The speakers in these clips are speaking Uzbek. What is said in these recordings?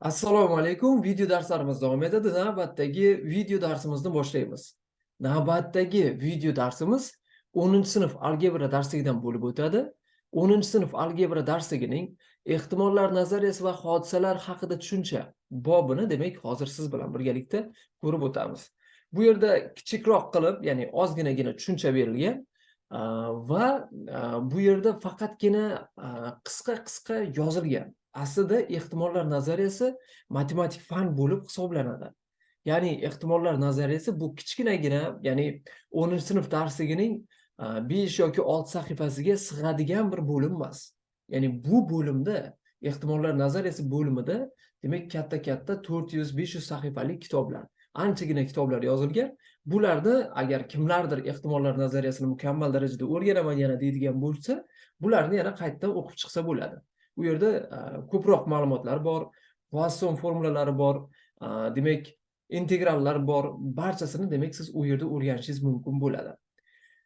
Assalomu alaykum. Video darslarimiz davom etadi. Navbatdagi video darsimizni boshlaymiz. Navbatdagi video darsimiz 10-sinf algebra darsligidan bo'lib o'tadi. 10-sinf algebra darsligining ehtimollar nazariyasi va hodisalar haqida tushuncha bobini, demak, hozir siz bilan birgalikda ko'rib o'tamiz. Bu yerda kichikroq qilib, ya'ni ozginagina tushuncha berilgan va bu yerda faqatgina qisqa-qisqa yozilgan. Aslida ehtimollar nazariyasi matematik fan bo'lib hisoblanadi. Ya'ni ehtimollar nazariyasi bu kichkinagina, ya'ni 10-sinf darsligining 5 yoki 6 sahifasiga sig'adigan bir bo'lim emas. Ya'ni bu bo'limda, ehtimollar nazariyasi bo'limida, demak, katta-katta 400-500 sahifalik kitoblar, anchagina kitoblar yozilgan. Bularni agar kimlardir ehtimollar nazariyasini mukammal darajada o'rganaman yana deydigan bo'lsa, bularni yana qaytadan o'qib chiqsa bo'ladi. U yerda ko'proq ma'lumotlar bor, Poisson formulalari bor, demak, integrallar bor, barchasini, demak, siz u yerda o'rganishingiz mumkin bo'ladi.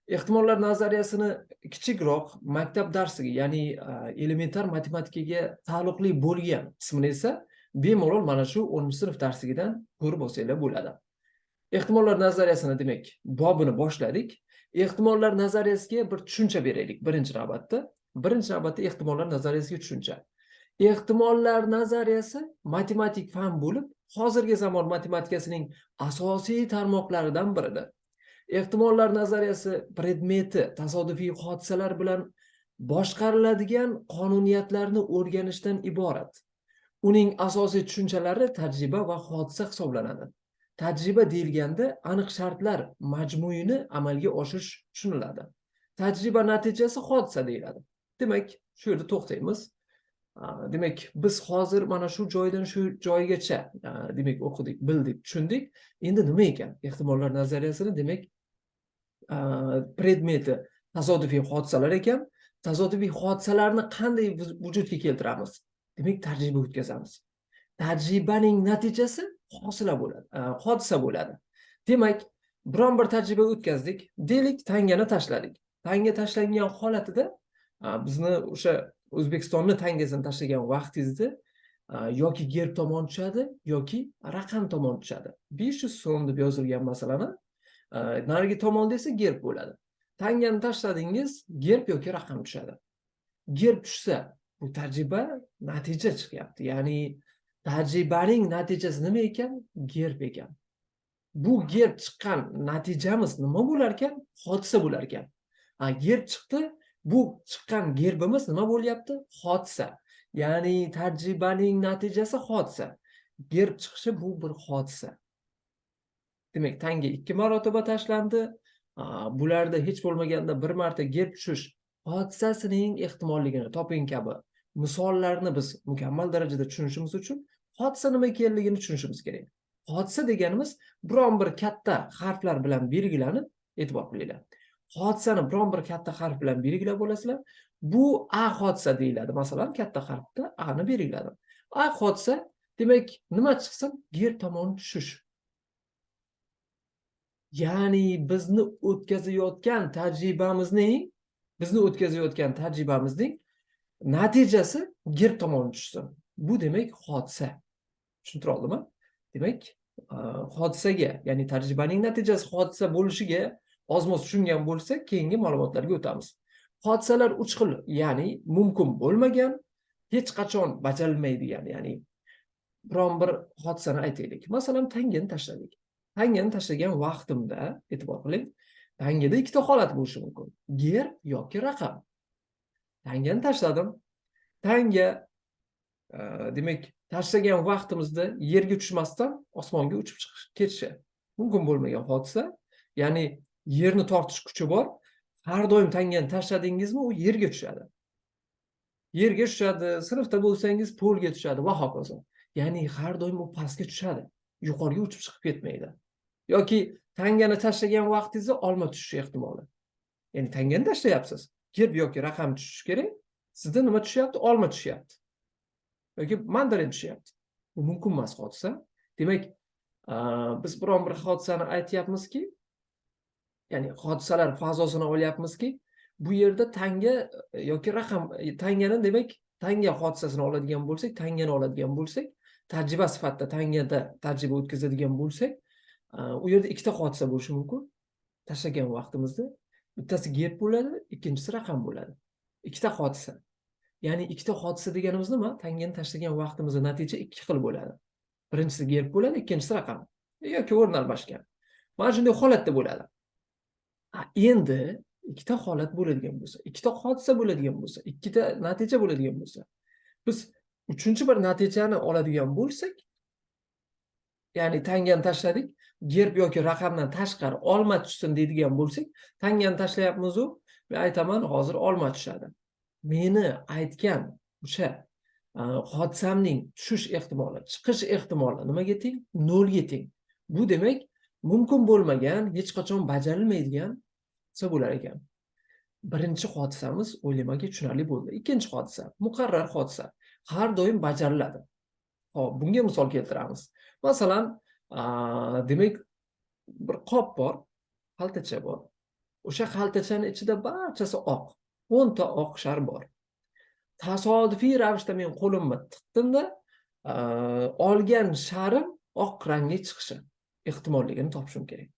Ehtimollar nazariyasini kichikroq maktab darsiga, ya'ni elementar matematikaga taalluqli bo'lgan qismini esa bemalol mana shu 10-sinf darsligidan ko'rib olsanglar bo'ladi. Ehtimollar nazariyasini, demak, bobini boshladik. Ehtimollar nazariyasiga bir tushuncha beraylik birinchi navbatda. Birinchi navbatda ehtimollar nazariyasiga tushuncha. Ehtimollar nazariyasi matematik fan bo'lib, hozirgi zamon matematikasining asosiy tarmoqlaridan biridir. Ehtimollar nazariyasi predmeti tasodifiy hodisalar bilan boshqariladigan qonuniyatlarni o'rganishdan iborat. Uning asosiy tushunchalari tajriba va hodisa hisoblanadi. Tajriba deyilganda aniq shartlar majmuini amalga oshirish tushuniladi. Tajriba natijasi hodisa deyiladi. Demak, shu yerda to'xtaymiz. Demak, biz hozir mana shu joydan shu joygacha, demak, o'qidik, bildik, tushundik. Endi nima ekan ehtimollar nazariyasini, demak, predmeti tasodifiy hodisalar ekan. Tasodifiy hodisalarni qanday vujudga keltiramiz? Demak, tajriba o'tkazamiz. Tajribaning natijasi hosila bo'ladi, hodisa bo'ladi. Demak, biron bir tajriba o'tkazdik, deylik, tangani tashladik. Tanga tashlangan holatida bizni o'sha O'zbekistonni tangasini tashlagan vaqtingizda yoki gerb tomon tushadi, yoki raqam tomon tushadi. 500 so'm deb yozilgan masalani, narigi tomonda esa gerb bo'ladi. Tangani tashladingiz, gerb yoki raqam tushadi. Gerb tushsa, bu tajriba natija chiqyapti. Ya'ni tajribaning natijasi nima ekan? Gerb ekan. Bu gerb chiqqan natijamiz nima bo'lar ekan? Hodisa bo'lar ekan. Gerb chiqdi, bu chiqqan gerbimiz nima bo'lyapti? Hodisa. Ya'ni tajribaning natijasi hodisa. Gerb chiqishi bu bir hodisa. Demak, tanga 2 marotaba tashlandi. Bularda hech bo'lmaganda bir marta gerb tushish hodisasining ehtimolligini toping kabi misollarni biz mukammal darajada tushunishimiz uchun hodisa nima ekanligini tushunishimiz kerak. Hodisa deganimiz biron bir katta harflar bilan belgilanib, e'tibor qilinglar. Hodisani biron bir katta harf bilan belgilab olasizlar. Bu A hodisa deyiladi. Masalan, katta harfda A ni belgiladim. A hodisa, demak, nima chiqsin? Gerb tomon tushish. Ya'ni bizni o'tkazayotgan tajribamizning natijasi gerb tomon tushsin. Bu, demak, hodisa. Tushuntira oldimmi? Demak, hodisaga, ya'ni tajribaning natijasi hodisa bo'lishiga ozmoz tushungan bo'lsak, keyingi ma'lumotlarga o'tamiz. Hodisalar uch xil, ya'ni mumkin bo'lmagan, hech qachon bajarilmaydigan, ya'ni biron bir hodisani aytaylik. Masalan, tangani tashladik. Tangani tashlagan vaqtimda, e'tibor qiling, tangada ikkita holat bo'lishi mumkin. Gerb yoki raqam. Tangani tashladim. Tanga, demak, tashlagan vaqtimizda yerga tushmasdan osmonga uchib chiqish ketishi mumkin bo'lmagan hodisa. Ya'ni yerni tortish kuchi bor. Har doim tangani tashladingizmi, u yerga tushadi. Yerga tushadi, sinfda bo'lsangiz polga tushadi va hokazo. Ya'ni har doim u pastga tushadi, yuqoriga uchib chiqib ketmaydi. Yoki tangani tashlagan vaqtingizda olma tushishi ehtimoli. Ya'ni tangani tashlayapsiz, gerb yoki raqam tushishi kerak. Sizda nima tushyapti? Olma tushyapti. Yoki mandarin tushyapti. Bu mumkin emas hodisa. Demak, biz biron bir hodisani aytyapmizki, ya'ni hodisalar fazosini olyapmizki, bu yerda tanga yoki raqam, tangani, demak, tanga hodisasini oladigan bo'lsak, tangani oladigan bo'lsak, Tajriba sifatida tangada tajriba o'tkazadigan bo'lsak, u yerda ikkita hodisa bo'lishi mumkin. Tashlagan vaqtimizda bittasi gerb bo'ladi, ikkinchisi raqam bo'ladi. Ikkita hodisa. Ya'ni ikkita hodisa deganimiz nima? Tangani tashlagan vaqtimizda natija ikki xil bo'ladi. Birinchisi gerb bo'ladi, ikkinchisi raqam yoki o'rin almashgan. Mana shunday holatda bo'ladi. Endi ikkita holat bo'ladigan bo'lsa, ikkita hodisa bo'ladigan bo'lsa, ikkita natija bo'ladigan bo'lsa, biz uchinchi bir natijani oladigan bo'lsak, ya'ni tangani tashladik, gerb yoki raqamdan tashqari olma tushsin deydigan bo'lsak, tangani tashlayapmiz-u, men aytaman, hozir olma tushadi. Meni aytgan o'sha hodisamning tushish ehtimoli, chiqish ehtimoli nimaga teng? Nolga teng. Bu demak, mumkin bo'lmagan, hech qachon bajarilmaydigan hodisa bo'lar ekan. Birinchi hodisamiz o'ylaymanki tushunarli bo'ldi. Ikkinchi hodisa, muqarrar hodisa, har doim bajariladi. Xo'p, bunga misol keltiramiz. Masalan, demak, bir qop bor, xaltacha bor. O'sha xaltachani ichida barchasi oq. 10 ta oq shar bor. Tasodifiy ravishda men qo'limni tiqdimda, olgan sharim oq rangli chiqishi ehtimolligini topishim kerak.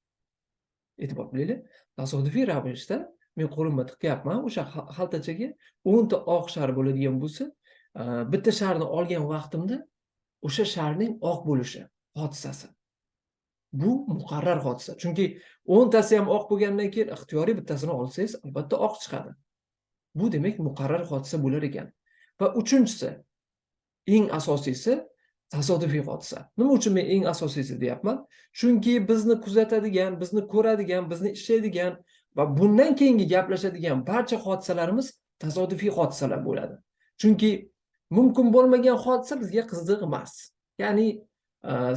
E'tibor qilinglar, tasodifiy ravishda men qo'limni tiqyapman, o'sha xaltachaga 10 ta oq shar bo'ladigan bo'lsa, bitta sharni olgan vaqtimda o'sha sharning oq bo'lishi hodisasi. Bu muqarrar hodisa. Chunki 10 tasi ham oq bo'lgandan keyin ixtiyoriy bittasini olsangiz, albatta oq chiqadi. Bu demak muqarrar hodisa bo'lar ekan. Va uchinchisi, eng asosiysi tasodifiy hodisa. Nima uchun men eng asosiysi deyapman? Chunki bizni kuzatadigan, bizni ko'radigan, bizni ishlaydigan va bundan keyingi gaplashadigan barcha hodisalarimiz tasodifiy hodisalar bo'ladi. Chunki mumkin bo'lmagan hodisa bizga qiziq emas. Ya'ni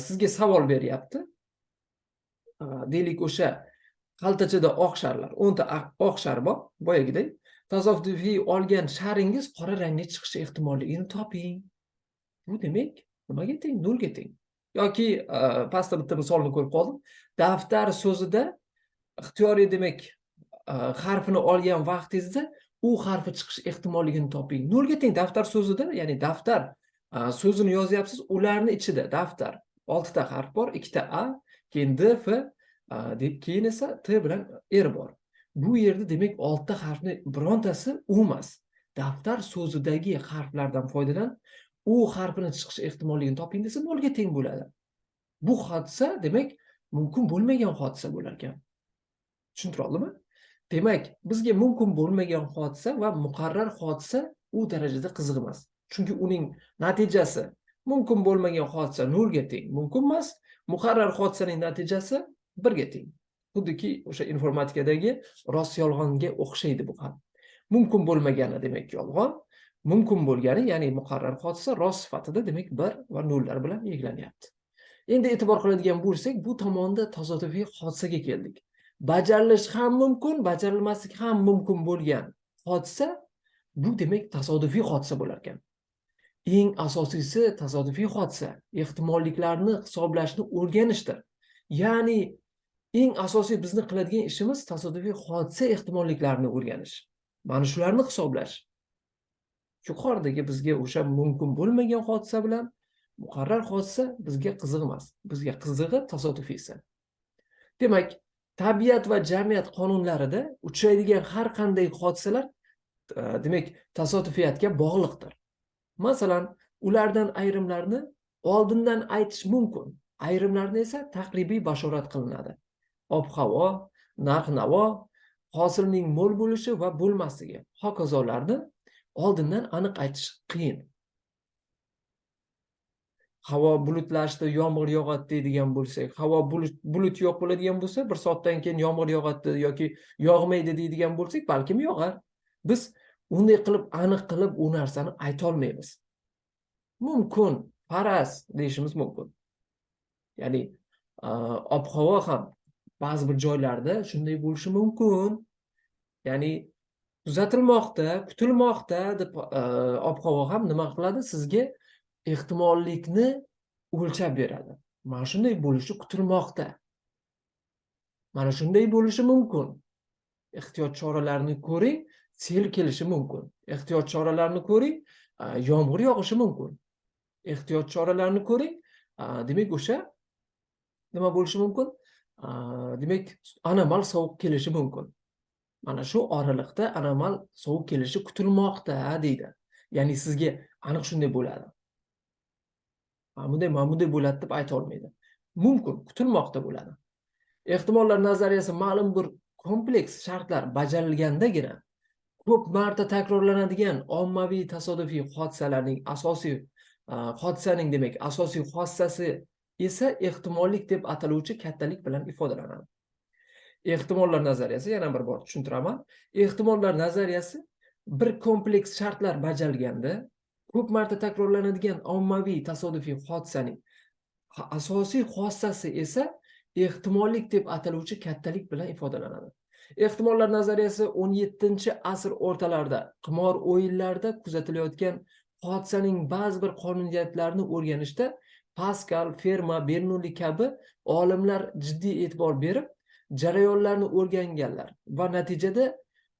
sizga savol beryapti. Deylik, o'sha xaltachada oq sharlar, 10 ta oq shar bor, boyagidek. Tasodifiy olgan sharingiz qora rangli chiqishi ehtimolligini toping. Bu demak nimaga teng? Nolga teng. Yoki pastda bitta misolni ko'rib qoldim. Daftar so'zida ixtiyoriy demak harfini olgan vaqtingizda u harfi chiqish ehtimolligini toping. Nolga teng daftar so'zida, ya'ni daftar so'zini yozyapsiz, ularni ichida daftar 6 ta harf bor, 2 ta A, keyin D, F, deb keyin esa T bilan R bor. Bu yerda demak 6 ta harfni birontasi U emas. Daftar so'zidagi harflardan foydalanib, U harfini chiqish ehtimolligini toping desa nolga teng bo'ladi. Bu hodisa demak mumkin bo'lmagan hodisa bo'lar ekan. Tushuntira oldimmi? Demak, bizga mumkin bo'lmagan hodisa va muqarrar hodisa u darajada qiziq emas. Chunki uning natijasi mumkin bo'lmagan hodisa nolga teng mumkin emas, muqarrar hodisaning natijasi 1ga teng. Xuddiki o'sha informatikadagi rost yolg'onga o'xshaydi bu ham. Mumkin bo'lmagani demak yolg'on, mumkin bo'lgani, ya'ni muqarrar hodisa rost sifatida demak 1 va nollar bilan belgilanyapti. Endi e'tibor qiladigan bo'lsak, bu tomonda tasodifiy hodisaga keldik. Bajarilish ham mumkin, bajarilmasligi ham mumkin bo'lgan hodisa bu demak tasodifiy hodisa bo'lar ekan. Eng asosiysi tasodifiy hodisa ehtimolliklarni hisoblashni o'rganishdir. Ya'ni eng asosiy bizni qiladigan ishimiz tasodifiy hodisa ehtimolliklarini o'rganish. Mana shularni hisoblash. Yuqoridagi bizga o'sha mumkin bo'lmagan hodisa bilan muqarrar hodisa bizga qiziq emas. Bizga qizig'i tasodifiysi. Demak, tabiat va jamiyat qonunlarida uchraydigan har qanday hodisalar demak tasodifiyatga bog'liqdir. Masalan, ulardan ayrimlarini oldindan aytish mumkin, ayrimlarini esa taqribiy bashorat qilinadi. Ob-havo, narx-navo, hosilning mo'l bo'lishi va bo'lmasligi, hokazolarni oldindan aniq aytish qiyin. Havo bulutlashdi, yomg'ir yog'adi deydigan bo'lsak, havo bulut yo'q bo'ladigan bo'lsa, bir soatdan keyin yomg'ir yog'adi yoki yog'maydi deydigan bo'lsak, balkim yog'ar. Biz unday qilib aniq qilib u narsani ayta olmaymiz. Mumkin, faraz deyishimiz mumkin. Ya'ni ob-havo ham ba'zi bir joylarda shunday bo'lishi mumkin. Ya'ni kuzatilmoqda, kutilmoqda deb ob-havo ham nima qiladi? Sizga ehtimollikni o'lchab beradi. Mana shunday bo'lishi kutilmoqda. Mana shunday bo'lishi mumkin. Ehtiyot choralarini ko'ring, sel kelishi mumkin. Ehtiyot choralarini ko'ring, yomg'ir yog'ishi mumkin. Ehtiyot choralarini ko'ring. Demak, o'sha nima bo'lishi mumkin? Demak, anomal sovuq kelishi mumkin. Mana shu oraliqda anomal sovuq kelishi kutilmoqda deydi. Ya'ni sizga aniq shunday bo'ladi. Mana bunday bo'ladi deb ayta olmaydi. Mumkin, kutilmoqda bo'ladi. Ehtimollar nazariyasi ma'lum bir kompleks shartlar bajarilgandagina ko'p marta takrorlanadigan ommaviy tasodifiy hodisalarning asosiy hodisaning demak asosiy xossasi esa ehtimollik deb ataluvchi kattalik bilan ifodalanadi. Ehtimollar nazariyasi, yana bir bor tushuntiraman. Ehtimollar nazariyasi bir kompleks shartlar bajarilganda ko'p marta takrorlanadigan ommaviy tasodifiy hodisaning asosiy xossasi esa ehtimollik deb ataluvchi kattalik bilan ifodalanadi. Ehtimollar nazariyasi 17-asr o'rtalarida qimor o'yinlarida kuzatilayotgan hodisaning ba'zi bir qonuniyatlarini o'rganishda Paskal, Ferma, Bernulli kabi olimlar jiddiy e'tibor berib, jarayonlarni o'rganganlar va natijada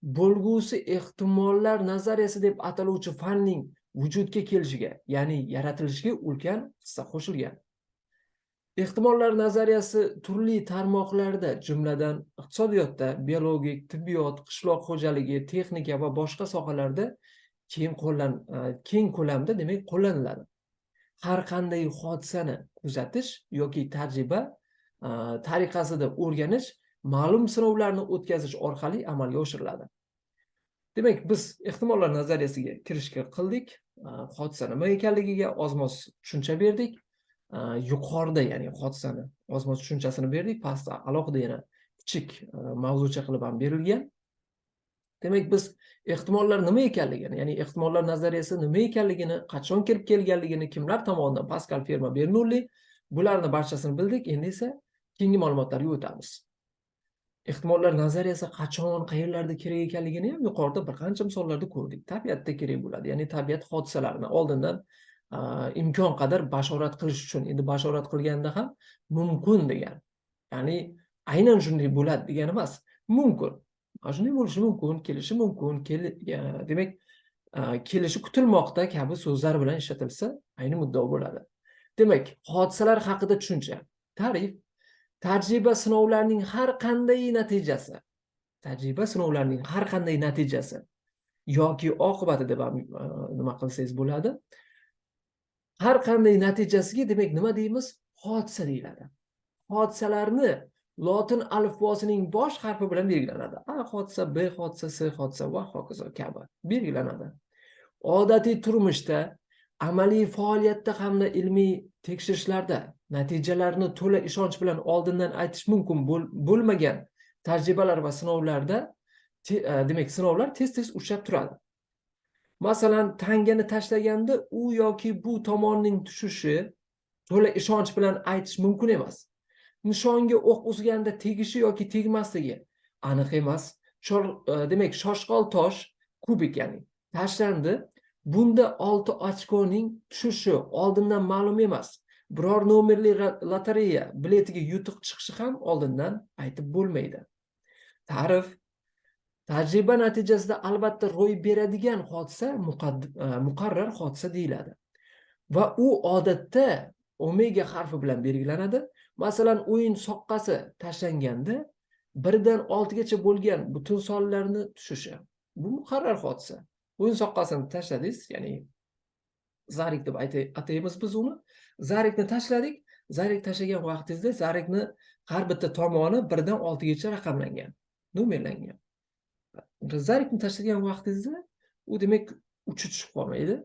bo'lgusi ehtimollar nazariyasi deb ataluvchi fanning vujudga kelishiga, ya'ni yaratilishiga ulkan hissa qo'shilgan. Ehtimollar nazariyasi turli tarmoqlarda, jumladan iqtisodiyotda, biologik, tibbiyot, qishloq xo'jaligi, texnika va boshqa sohalarda keng ko'lamda demak qo'llaniladi. Har qanday hodisani kuzatish yoki tajriba tariqasida o'rganish ma'lum sinovlarni o'tkazish orqali amalga oshiriladi. Demak, biz ehtimollar nazariyasiga kirishga qildik, hodisa nima ekanligiga ozmoz tushuncha berdik. Yuqorida, ya'ni hodisani ozmoz tushunchasini berdik, pastda alohida yana kichik mavzucha qilib ham berilgan. Demak, biz ehtimollar nima ekanligini, ya'ni ehtimollar nazariyasi nima ekanligini, qachon kirib kelganligini, kimlar tomonidan, Paskal, Ferma, Bernulli, bularni barchasini bildik. Endi esa keyingi ma'lumotlarga o'tamiz. Ehtimollar nazariyasi qachon, qayerlarda kerak ekanligini ham yuqorida bir qancha misollarda ko'rdik. Tabiatda kerak bo'ladi, ya'ni tabiat hodisalarini oldindan imkon qadar bashorat qilish uchun. Endi bashorat qilganda ham mumkin degan, ya'ni aynan shunday bo'ladi degani emas, mumkin. Mana shunday bo'lishi mumkin, kelishi mumkin, demak, kelishi kutilmoqda kabi so'zlar bilan ishlatilsa ayni muddao bo'ladi. Demak, hodisalar haqida tushuncha, ta'rif, tajriba sinovlarining har qanday natijasi, tajriba sinovlarining har qanday natijasi yoki oqibati deb ham nima qilsangiz bo'ladi. Har qanday natijasiga demak nima deymiz? Hodisa deyiladi. Hodisalarni lotin alifbosining bosh harfi bilan belgilanadi. A hodisa, B hodisa, C hodisa va hokazo kabi belgilanadi. Odatiy turmushda, amaliy faoliyatda hamda ilmiy tekshirishlarda natijalarni to'la ishonch bilan oldindan aytish mumkin bo'lmagan tajribalar va sinovlarda demak sinovlar tez-tez uchrab turadi. Masalan, tangani tashlaganda u yoki bu tomonning tushishi to'la ishonch bilan aytish mumkin emas. Nishonga o'q uzganda tegishi yoki tegmasligi aniq emas. Demak, shoshqol tosh kubik, ya'ni tashlandi. Bunda 6 ochkoning tushishi oldindan ma'lum emas. Biror nomerli lotereya biletiga yutuq chiqishi ham oldindan aytib bo'lmaydi. Ta'rif: tajriba natijasida albatta ro'y beradigan hodisa muqarrar hodisa deyiladi. Va u odatda omega harfi bilan belgilanadi. Masalan, o'yin soqqasi tashlanganda 1dan 6gacha bo'lgan butun sonlarni tushishi. Bu muqarrar hodisa. O'yin soqqasini tashladingiz, ya'ni zarik deb ataymiz biz uni. Zarikni tashladik. Zarik tashlagan vaqtingizda zarikni har bitta tomoni 1dan 6gacha raqamlangan, nomerlangan. Zarikni tashlagan vaqtingizda u demak uchi tushib qolmaydi.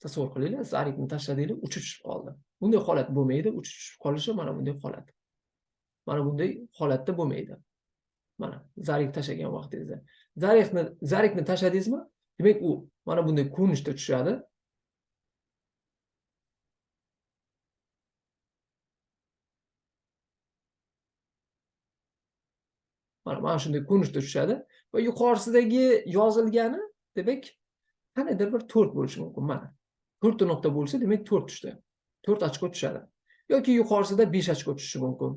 Tasavvur qilinglar, zarikni tashladinglar, uchi tushib qoldi. Bunday holat bo'lmaydi. Uchi tushib qolishi mana bunday holat. Mana bunday holatda bo'lmaydi. Mana zarik tashlagan vaqtingizda. Zarikni tashladingizmi? Demak, u mana bunday ko'rinishda tushadi. Mana shunday ko'rinishda tushadi va yuqorisidagi yozilgani demak qandaydir bir 4 bo'lishi mumkin. Mana 4 ta nuqta bo'lsa, demak 4 tushdi. 4 ochko tushadi. Yoki yuqorisida 5 ochko tushishi mumkin.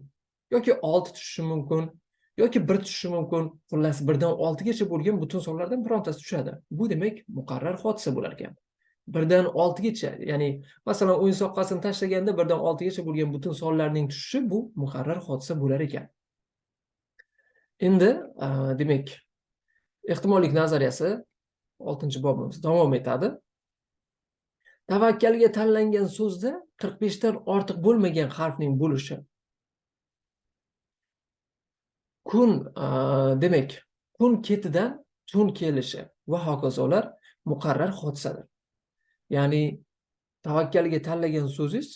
Yoki 6 tushishi mumkin. Yoki 1 tushishi mumkin. Xullas, 1dan 6gacha bo'lgan butun sonlardan birontasi tushadi. Bu demak muqarrar hodisa bo'lar ekan. 1 dan 6 gacha, ya'ni masalan o'yin soqqasini tashlaganda 1 dan 6 gacha bo'lgan butun sonlarning tushishi bu muqarrar hodisa bo'lar ekan. Endi demak, ehtimollik nazariyasi 6-bobimiz davom etadi. Tavakkalga tanlangan so'zda 45 dan ortiq bo'lmagan harfning bo'lishi. Kun, demak, kun ketidan tun kelishi va hokazolar muqarrar hodisadir. Ya'ni tavakkalga tanlagan so'zingiz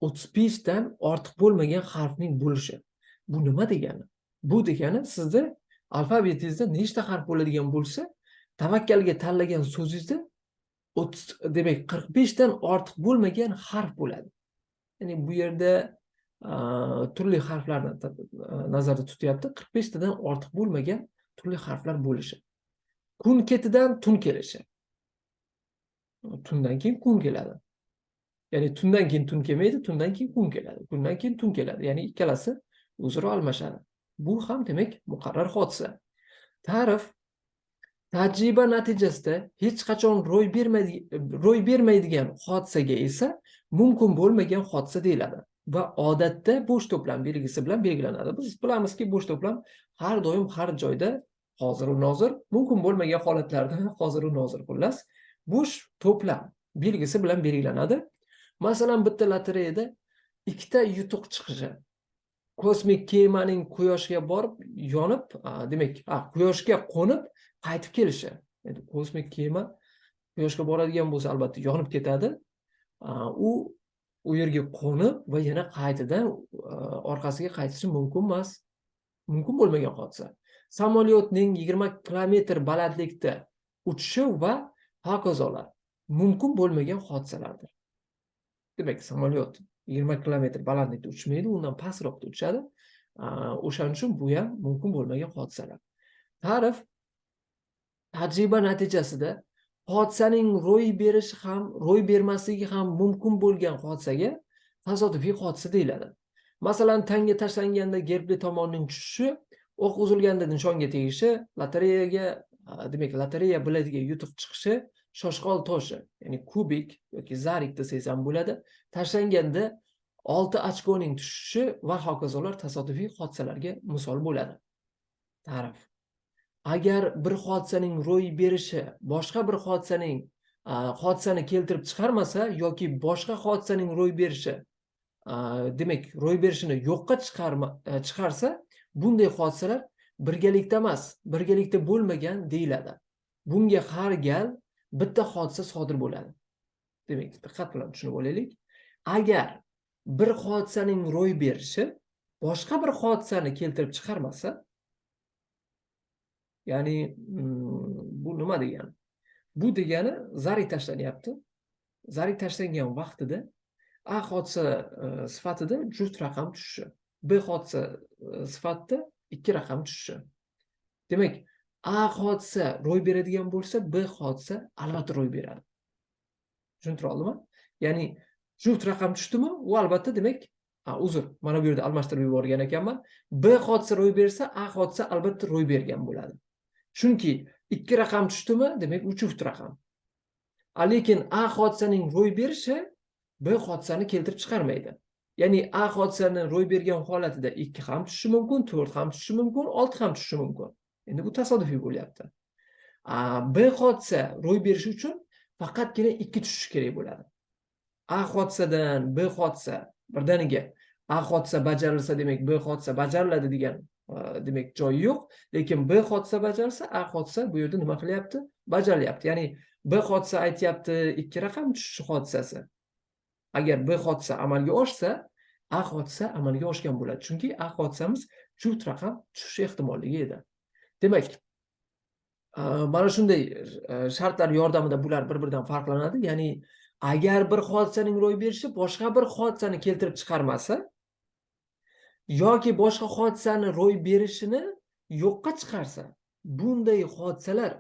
35 dan ortiq bo'lmagan harfning bo'lishi. Bu nima degani? Bu degani sizda alfabetingizda nechta harf bo'ladigan bo'lsa, tavakkalga tanlagan so'zingizda 30, demak 45 dan ortiq bo'lmagan harf bo'ladi. Ya'ni bu yerda turli harflarni nazarda tutyapti. 45 tadan ortiq bo'lmagan turli harflar bo'lishi. Kun ketidan tun kelishi. Tundan keyin kun keladi. Ya'ni tundan keyin tun kelmaydi, tundan keyin kun keladi. Kundan keyin tun keladi. Ya'ni ikkalasi o'zaro almashadi. Bu ham demak muqarrar hodisa. Ta'rif: tajriba natijasida hech qachon ro'y bermaydigan hodisaga esa mumkin bo'lmagan hodisa deyiladi va odatda bo'sh to'plam belgisi bilan belgilanadi. Biz bilamizki, bo'sh to'plam har doim har joyda hozir u nozir, mumkin bo'lmagan holatlarda hozir u nozir, xullas bo'sh to'plam belgisi bilan belgilanadi. Masalan, bitta lotereyada ikkita yutuq chiqishi, kosmik kemaning quyoshga borib yonib, demak, quyoshga qo'nib qaytib kelishi. Endi kosmik kema quyoshga boradigan bo'lsa, albatta yonib ketadi. U yerga qo'nib va yana qaytadan orqasiga qaytishi mumkin emas. Mumkin bo'lmagan hodisa. Samolyotning 20 kilometr balandlikda uchishi va hokazolar mumkin bo'lmagan hodisalardir. Demak, samolyot 20 kilometr balandlikda uchmaydi, undan pastroqda uchadi. O'shaning uchun bu ham mumkin bo'lmagan hodisalar. Ta'rif: tajriba natijasida hodisaning ro'y berishi ham, ro'y bermasligi ham mumkin bo'lgan hodisaga tasodifiy hodisa deyiladi. Masalan, tanga tashlanganda gerbli tomonning tushishi, o'q uzilganda nishonga tegishi, lotereyaga, demak, lotereya biletiga yutuq chiqishi, shoshqol toshi, ya'ni kubik yoki zarik desangiz ham bo'ladi, tashlanganda 6 ochkoning tushishi va hokazolar tasodifiy hodisalarga misol bo'ladi. Ta'rif: agar bir hodisaning ro'y berishi boshqa bir hodisaning hodisani keltirib chiqarmasa yoki boshqa hodisaning ro'y berishi, demak, ro'y berishini yo'qqa chiqarsa, bunday hodisalar birgalikda emas, birgalikda bo'lmagan deyiladi. Bunga har gal bitta hodisa sodir bo'ladi. Demak, diqqat bilan tushunib olaylik. Agar bir hodisaning ro'y berishi boshqa bir hodisani keltirib chiqarmasa, ya'ni bu nima degani? Bu degani zarik tashlanyapti. Zarik tashlangan vaqtida A hodisa sifatida juft raqam tushishi, B hodisa sifatida 2 raqam tushishi. Demak, A hodisa ro'y beradigan bo'lsa, B hodisa albatta ro'y beradi. Tushuntira oldimmi? Ya'ni juft raqam tushdimi, u albatta demak, uzr, mana bu yerda almashtirib yuborgan ekanman. B hodisa ro'y bersa, A hodisa albatta ro'y bergan bo'ladi. Chunki 2 raqam tushdimi, demak u juft raqam. Lekin A hodisaning ro'y berishi B hodisani keltirib chiqarmaydi. Ya'ni A hodisani ro'y bergan holatida 2 ham tushishi mumkin, 4 ham tushishi mumkin, 6 ham tushishi mumkin. Endi bu tasodifiy bo'lyapti. B hodisa ro'y berishi uchun faqatgina 2 tushishi kerak bo'ladi. A hodisadan B hodisa birdaniga A hodisa bajarilsa, demak B hodisa bajariladi degan demak joyi yo'q, lekin B hodisa bajarilsa, A hodisa bu yerda nima qilyapti? Bajarilyapti. Ya'ni B hodisa aytyapti 2 raqam tushishi hodisasi. Agar B hodisa amalga oshsa, A hodisa amalga oshgan bo'ladi. Chunki A hodisamiz juft raqam tushishi ehtimolligi edi. Demak, mana shunday shartlar yordamida bular bir-biridan farqlanadi. Ya'ni agar bir hodisaning ro'y berishi boshqa bir hodisani keltirib chiqarmasa yoki boshqa hodisani ro'y berishini yo'qqa chiqarsa, bunday hodisalar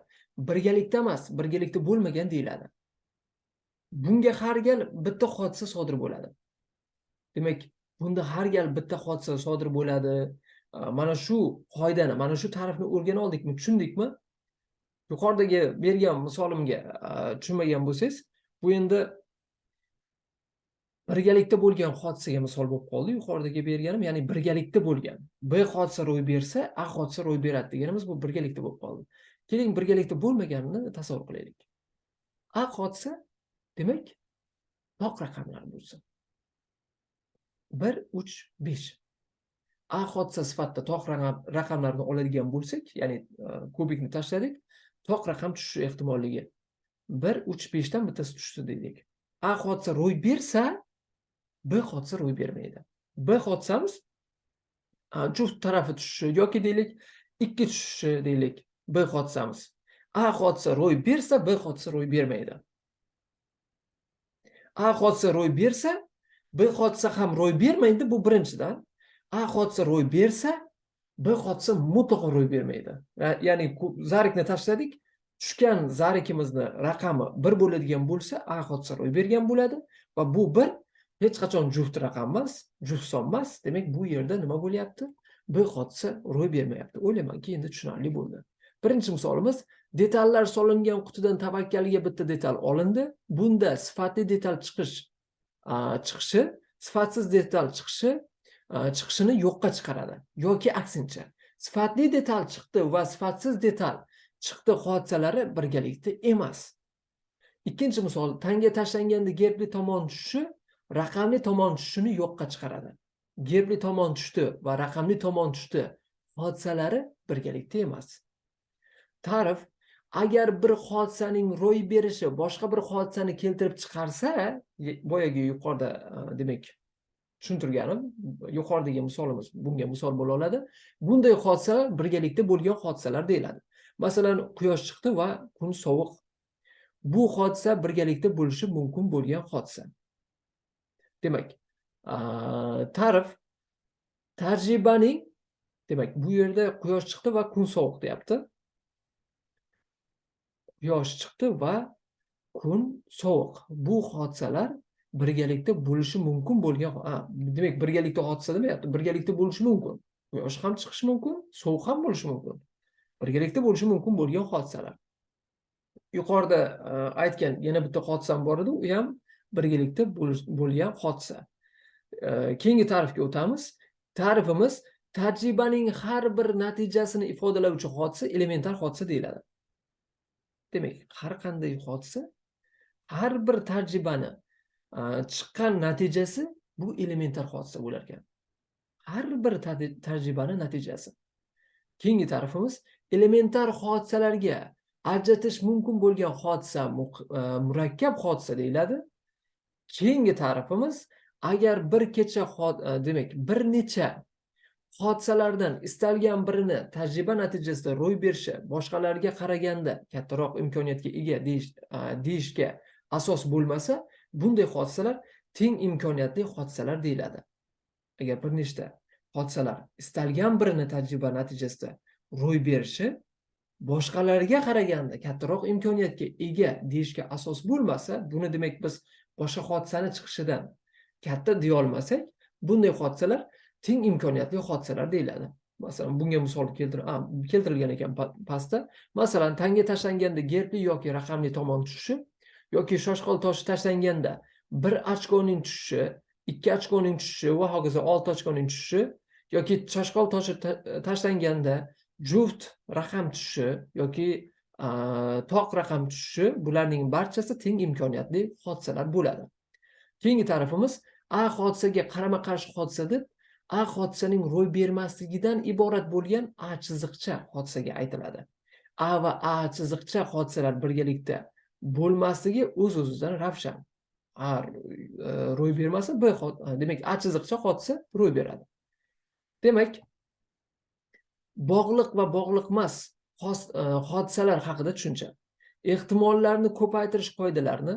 birgalikda emas, birgalikda bo'lmagan deyiladi. Bunga har gal bitta hodisa sodir bo'ladi. Demak, bunda har gal bitta hodisa sodir bo'ladi. Mana shu qoidani, mana shu ta'rifni o'rgana oldikmi, tushundikmi? Yuqoridagi bergan misolimga tushunmagan bo'lsangiz, bu endi birgalikda bo'lgan hodisaga misol bo'lib qoldi. Yuqoridagi berganim, ya'ni birgalikda bo'lgan. B hodisa ro'y bersa, A hodisa ro'y beradi deganimiz bu birgalikda bo'lib qoldi. Keling, birgalikda bo'lmaganini tasavvur qilaylik. A hodisa, demak, toq raqamlar bo'lsin. 1, 3, 5. A hodisa sifatida toq raqamlarni oladigan bo'lsak, ya'ni kubikni tashladik, toq raqam tushishi ehtimolligi 1, 3, 5 dan bittasi tushdi deylik. A hodisa ro'y bersa, B hodisa ro'y bermaydi. B hodisamiz juft tarafi tushishi yoki deylik 2 tushishi deylik B hodisamiz. A hodisa ro'y bersa, B hodisa ro'y bermaydi. A hodisa ro'y bersa, B hodisa ham ro'y bermaydi, bu birinchidan. A hodisa ro'y bersa, B hodisa mutlaqo ro'y bermaydi. Ya'ni zarikni tashladik, tushgan zarikimizni raqami 1 bo'ladigan bo'lsa, A hodisa ro'y bergan bo'ladi va bu 1 hech qachon juft raqam emas, juft son emas. Demak, bu yerda nima bo'lyapti? B hodisa ro'y bermayapti. O'ylaymanki, endi tushunarli bo'ldi. Birinchi misolimiz, detallar solingan qutidan tavakkalga bitta detal olindi. Bunda sifatli detal chiqishi, sifatsiz detal chiqishini yo'qqa chiqaradi yoki aksincha. Sifatli detal chiqdi va sifatsiz detal chiqdi hodisalari birgalikda emas. Ikkinchi misol, tanga tashlanganda gerbli tomon tushishi raqamli tomon tushishini yo'qqa chiqaradi. Gerbli tomon tushdi va raqamli tomon tushdi hodisalari birgalikda emas. Ta'rif: agar bir hodisaning ro'y berishi boshqa bir hodisani keltirib chiqarsa, boyagi yuqorida demak tushuntirganim, yuqoridagi misolimiz bunga misol bo'la oladi. Bunday hodisalar birgalikda bo'lgan hodisalar deyiladi. Masalan, quyosh chiqdi va kun sovuq. Bu hodisa birgalikda bo'lishi mumkin bo'lgan hodisa. Demak, ta'rif tajribaning, demak, bu yerda quyosh chiqdi va kun sovuq deyapti. Quyosh chiqdi va kun sovuq. Bu hodisalar birgalikda bo'lishi mumkin bo'lgan, demak, birgalikda hodisa demayapti, birgalikda bo'lishi mumkin. Quyosh ham chiqishi mumkin, sovuq ham bo'lishi mumkin. Birgalikda bo'lishi mumkin bo'lgan hodisalar. Yuqorida aytgan yana bitta hodisam bor edi, u ham birgalikda bo'lgan hodisa. Keyingi ta'rifga o'tamiz. Ta'rifimiz: tajribaning har bir natijasini ifodalovchi hodisa elementar hodisa deyiladi. Demak, har qanday hodisa, har bir tajribani chiqqan natijasi bu elementar hodisa bo'lar ekan. Har bir tajribani natijasi. Keyingi ta'rifimiz: elementar hodisalarga ajratish mumkin bo'lgan hodisa murakkab hodisa deyiladi. Keyingi ta'rifimiz: agar bir kecha demak, bir necha hodisalardan istalgan birini tajriba natijasida ro'y berishi boshqalarga qaraganda kattaroq imkoniyatga ega deyishga asos bo'lmasa, bunday hodisalar teng imkoniyatli hodisalar deyiladi. Agar bir nechta hodisalar istalgan birini tajriba natijasida ro'y berishi boshqalarga qaraganda kattaroq imkoniyatga ega deyishga asos bo'lmasa, buni demak biz boshqa hodisani chiqishidan katta deya olmasak, bunday hodisalar teng imkoniyatli hodisalar deyiladi. Masalan, bunga misol keltirilgan ekan pastda. Masalan, tanga tashlanganda gerbli yoki raqamli tomon tushishi yoki shoshqol toshi tashlanganda bir ochkoning tushishi, 2 ochkoning tushishi va hokazo 6 ochkoning tushishi yoki shoshqol toshi tashlanganda juft raqam tushishi yoki toq raqam tushishi, bularning barchasi teng imkoniyatli hodisalar bo'ladi. Keyingi ta'rifimiz: A hodisaga qarama-qarshi hodisa deb A hodisaning ro'y bermasligidan iborat bo'lgan A chiziqcha hodisaga aytiladi. A va A chiziqcha hodisalar birgalikda bo'lmasligi o'z-o'zidan ravshan. A ro'y bermasa, B demak, A chiziqcha hodisa ro'y beradi. Demak, bog'liq va bog'liqmas hodisalar haqida tushuncha. Ehtimollarni ko'paytirish qoidalarini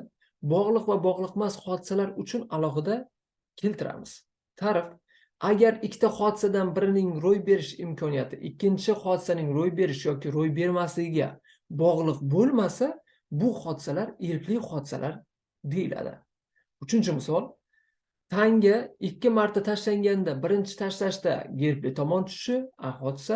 bog'liq va bog'liqmas hodisalar uchun alohida keltiramiz. Ta'rif: agar ikkita hodisadan birining ro'y berish imkoniyati ikkinchi hodisaning ro'y berish yoki ro'y bermasligiga bog'liq bo'lmasa, bu hodisalar erkli hodisalar deyiladi. Uchinchi misol: tanga 2 marta tashlanganda birinchi tashlashda gerbli tomon tushishi A hodisa,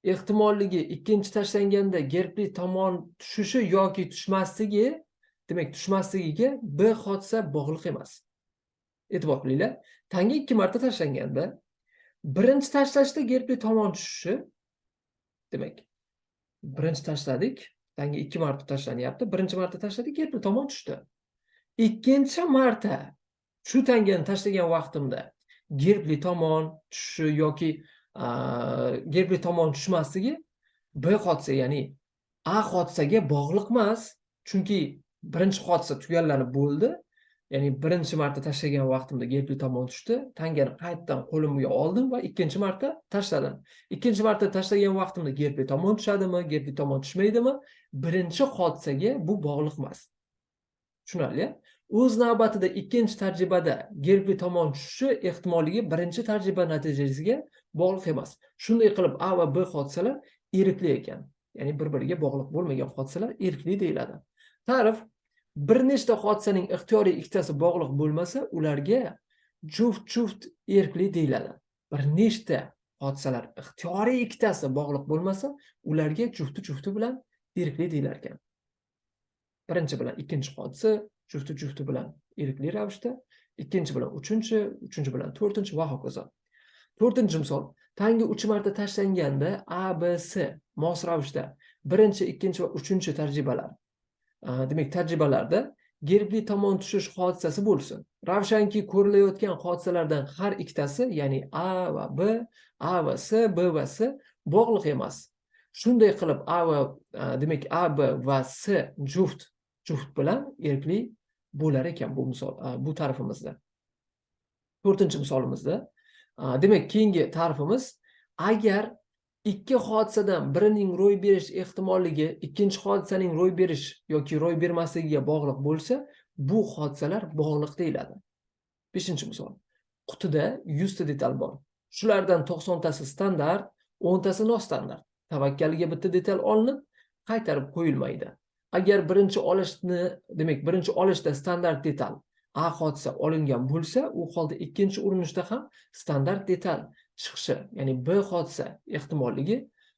Ehtimolligi ikkinchi tashlanganda gerbli tomon tushishi yoki tushmasligi, demak tushmasligiga B hodisa bog'liq emas. E'tibor qilinglar. Tanga 2 marta tashlanganda birinchi tashlashda gerbli tomon tushishi, demak birinchi tashladik, tanga 2 marta tashlanyapti. Birinchi marta tashladik, gerbli tomon tushdi. Ikkinchi marta shu tangani tashlagan vaqtimda gerbli tomon tushishi yoki gerbli tomon tushmasligi B hodisa, ya'ni A hodisaga bog'liq emas, chunki birinchi hodisa tugallanib bo'ldi. Ya'ni birinchi marta tashlagan vaqtimda gerbli tomon tushdi, tangani qaytadan qo'limga oldim va ikkinchi marta tashladim. Ikkinchi marta tashlagan vaqtimda gerbli tomon tushadimi, gerbli tomon tushmaydimi? Birinchi hodisaga bu bog'liq emas. Tushunarli? O'z navbatida ikkinchi tajribada gerbli tomon tushishi ehtimolligi birinchi tajriba natijasiga bog'liq emas. Shunday qilib A va B hodisalar erkli ekan. Ya'ni bir-biriga bog'liq bo'lmagan hodisalar erkli deyiladi. Ta'rif: bir nechta hodisaning ixtiyoriy ikkitasi bog'liq bo'lmasa, ularga juft-juft erkli deyiladi. Bir nechta hodisalar ixtiyoriy ikkitasi bog'liq bo'lmasa, ularga jufti-jufti bilan erkli deyilar ekan. Birinchi bilan ikkinchi hodisa jufti-jufti bilan erkli ravishda, ikkinchi bilan uchinchi, uchinchi bilan to'rtinchi va hokazo. To'rtinchi misol. Tanga 3 marta tashlanganda A, B, S mos ravishda birinchi, ikkinchi va uchinchi tajribalar. Demak, tajribalarda gerbli tomon tushish hodisasi bo'lsin. Ravshanki ko'rilayotgan hodisalardan har ikkitasi, ya'ni A va B, A va S, B va S bog'liq emas. Shunday qilib A va demak A, B va S juft bilan erkli bo'lar ekan bu misol, bu ta'rifimizda. To'rtinchi misolimizda, demak, keyingi ta'rifimiz: agar ikki hodisadan birining ro'y berish ehtimolligi ikkinchi hodisaning ro'y berish yoki ro'y bermasligiga bog'liq bo'lsa, bu hodisalar bog'liq deyiladi. 5-misol. Qutida 100 ta detal bor. Shulardan 90 tasi standart, 10 tasi nostandart. Tavakkaliga bitta detal olinib, qaytarib qo'yilmaydi. Agar birinchi olishni, demak, birinchi olishda standart detal A hodisa olingan bo'lsa, u holda ikkinchi urinishda ham standart detal chiqishi, ya'ni B hodisa ehtimolligi,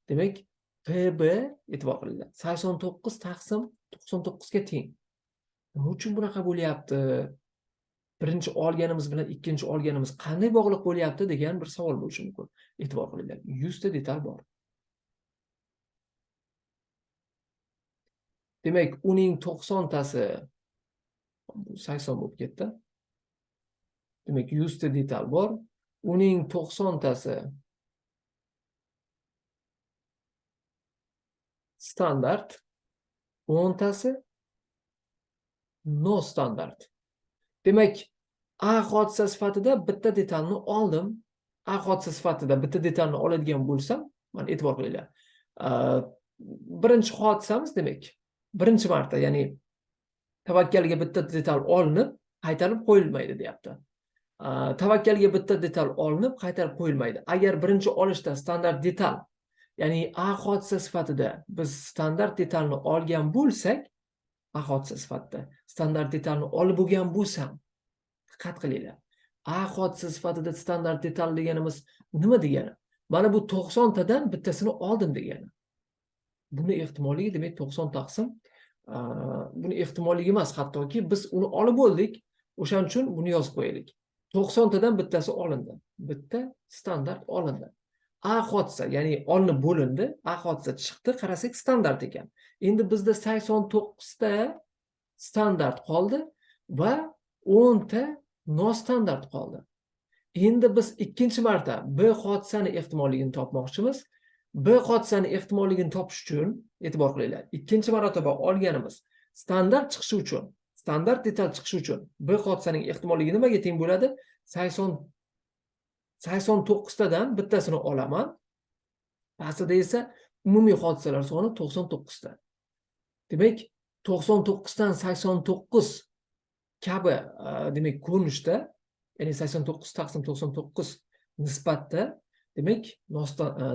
demak, PB, e'tibor qilinglar, 89 taqsim 99 ga teng. Nima uchun bunaqa bo'lyapti? Birinchi olganimiz bilan ikkinchi olganimiz qanday bog'liq bo'lyapti degan bir savol bo'lishi mumkin. E'tibor qilinglar, 100 ta detal bor. Demak, uning 90 tasi 80 bo'lib ketdi. Demak, 100 ta detal bor. Uning 90 tasi standart, 10 tasi nostandart. Demak, A hodisa sifatida bitta detalni oldim. A hodisa sifatida bitta detalni oladigan bo'lsam, mana e'tibor qilinglar. Birinchi hodisamiz, demak, birinchi marta, ya'ni tavakkalga bitta detal olinib, qaytarib qo'yilmaydi deyapti. Tavakkalga bitta detal olinib, qaytarib qo'yilmaydi. Agar birinchi olishda standart detal, ya'ni A hodisa sifatida biz standart detalni olgan bo'lsak, A hodisa sifatida standart detalni olib bo'lgan bo'lsam, diqqat qilinglar. A hodisa sifatida standart detal deganimiz nima degani? Mana bu 90 tadan bittasini oldim degani. Buni ehtimolligi, demak, 90 taqsim, buni ehtimolligi emas, hattoki biz uni olib bo'ldik, o'shaning uchun buni yozib qo'yaylik. 90 tadan bittasi olindi. Bitta standart olindi. A hodisa, ya'ni olinib bo'lindi, A hodisa chiqdi, qarasak standart ekan. Endi bizda 89 ta standart qoldi va 10 ta nostandart qoldi. Endi biz ikkinchi marta B hodisani ehtimolligini topmoqchimiz. B hodisani ehtimolligini topish uchun e'tibor qilinglar. Ikkinchi marotaba olganimiz standart chiqishi uchun, standart detal chiqishi uchun B hodisaning ehtimolligi nimaga teng bo'ladi? 89 tadan bittasini olaman. Pastida esa umumiy hodisalar soni 99 ta. Demak, 99 dan 89 kabi, demak, ko'rinishda, ya'ni 89 taqsim 99 nisbatda, demak,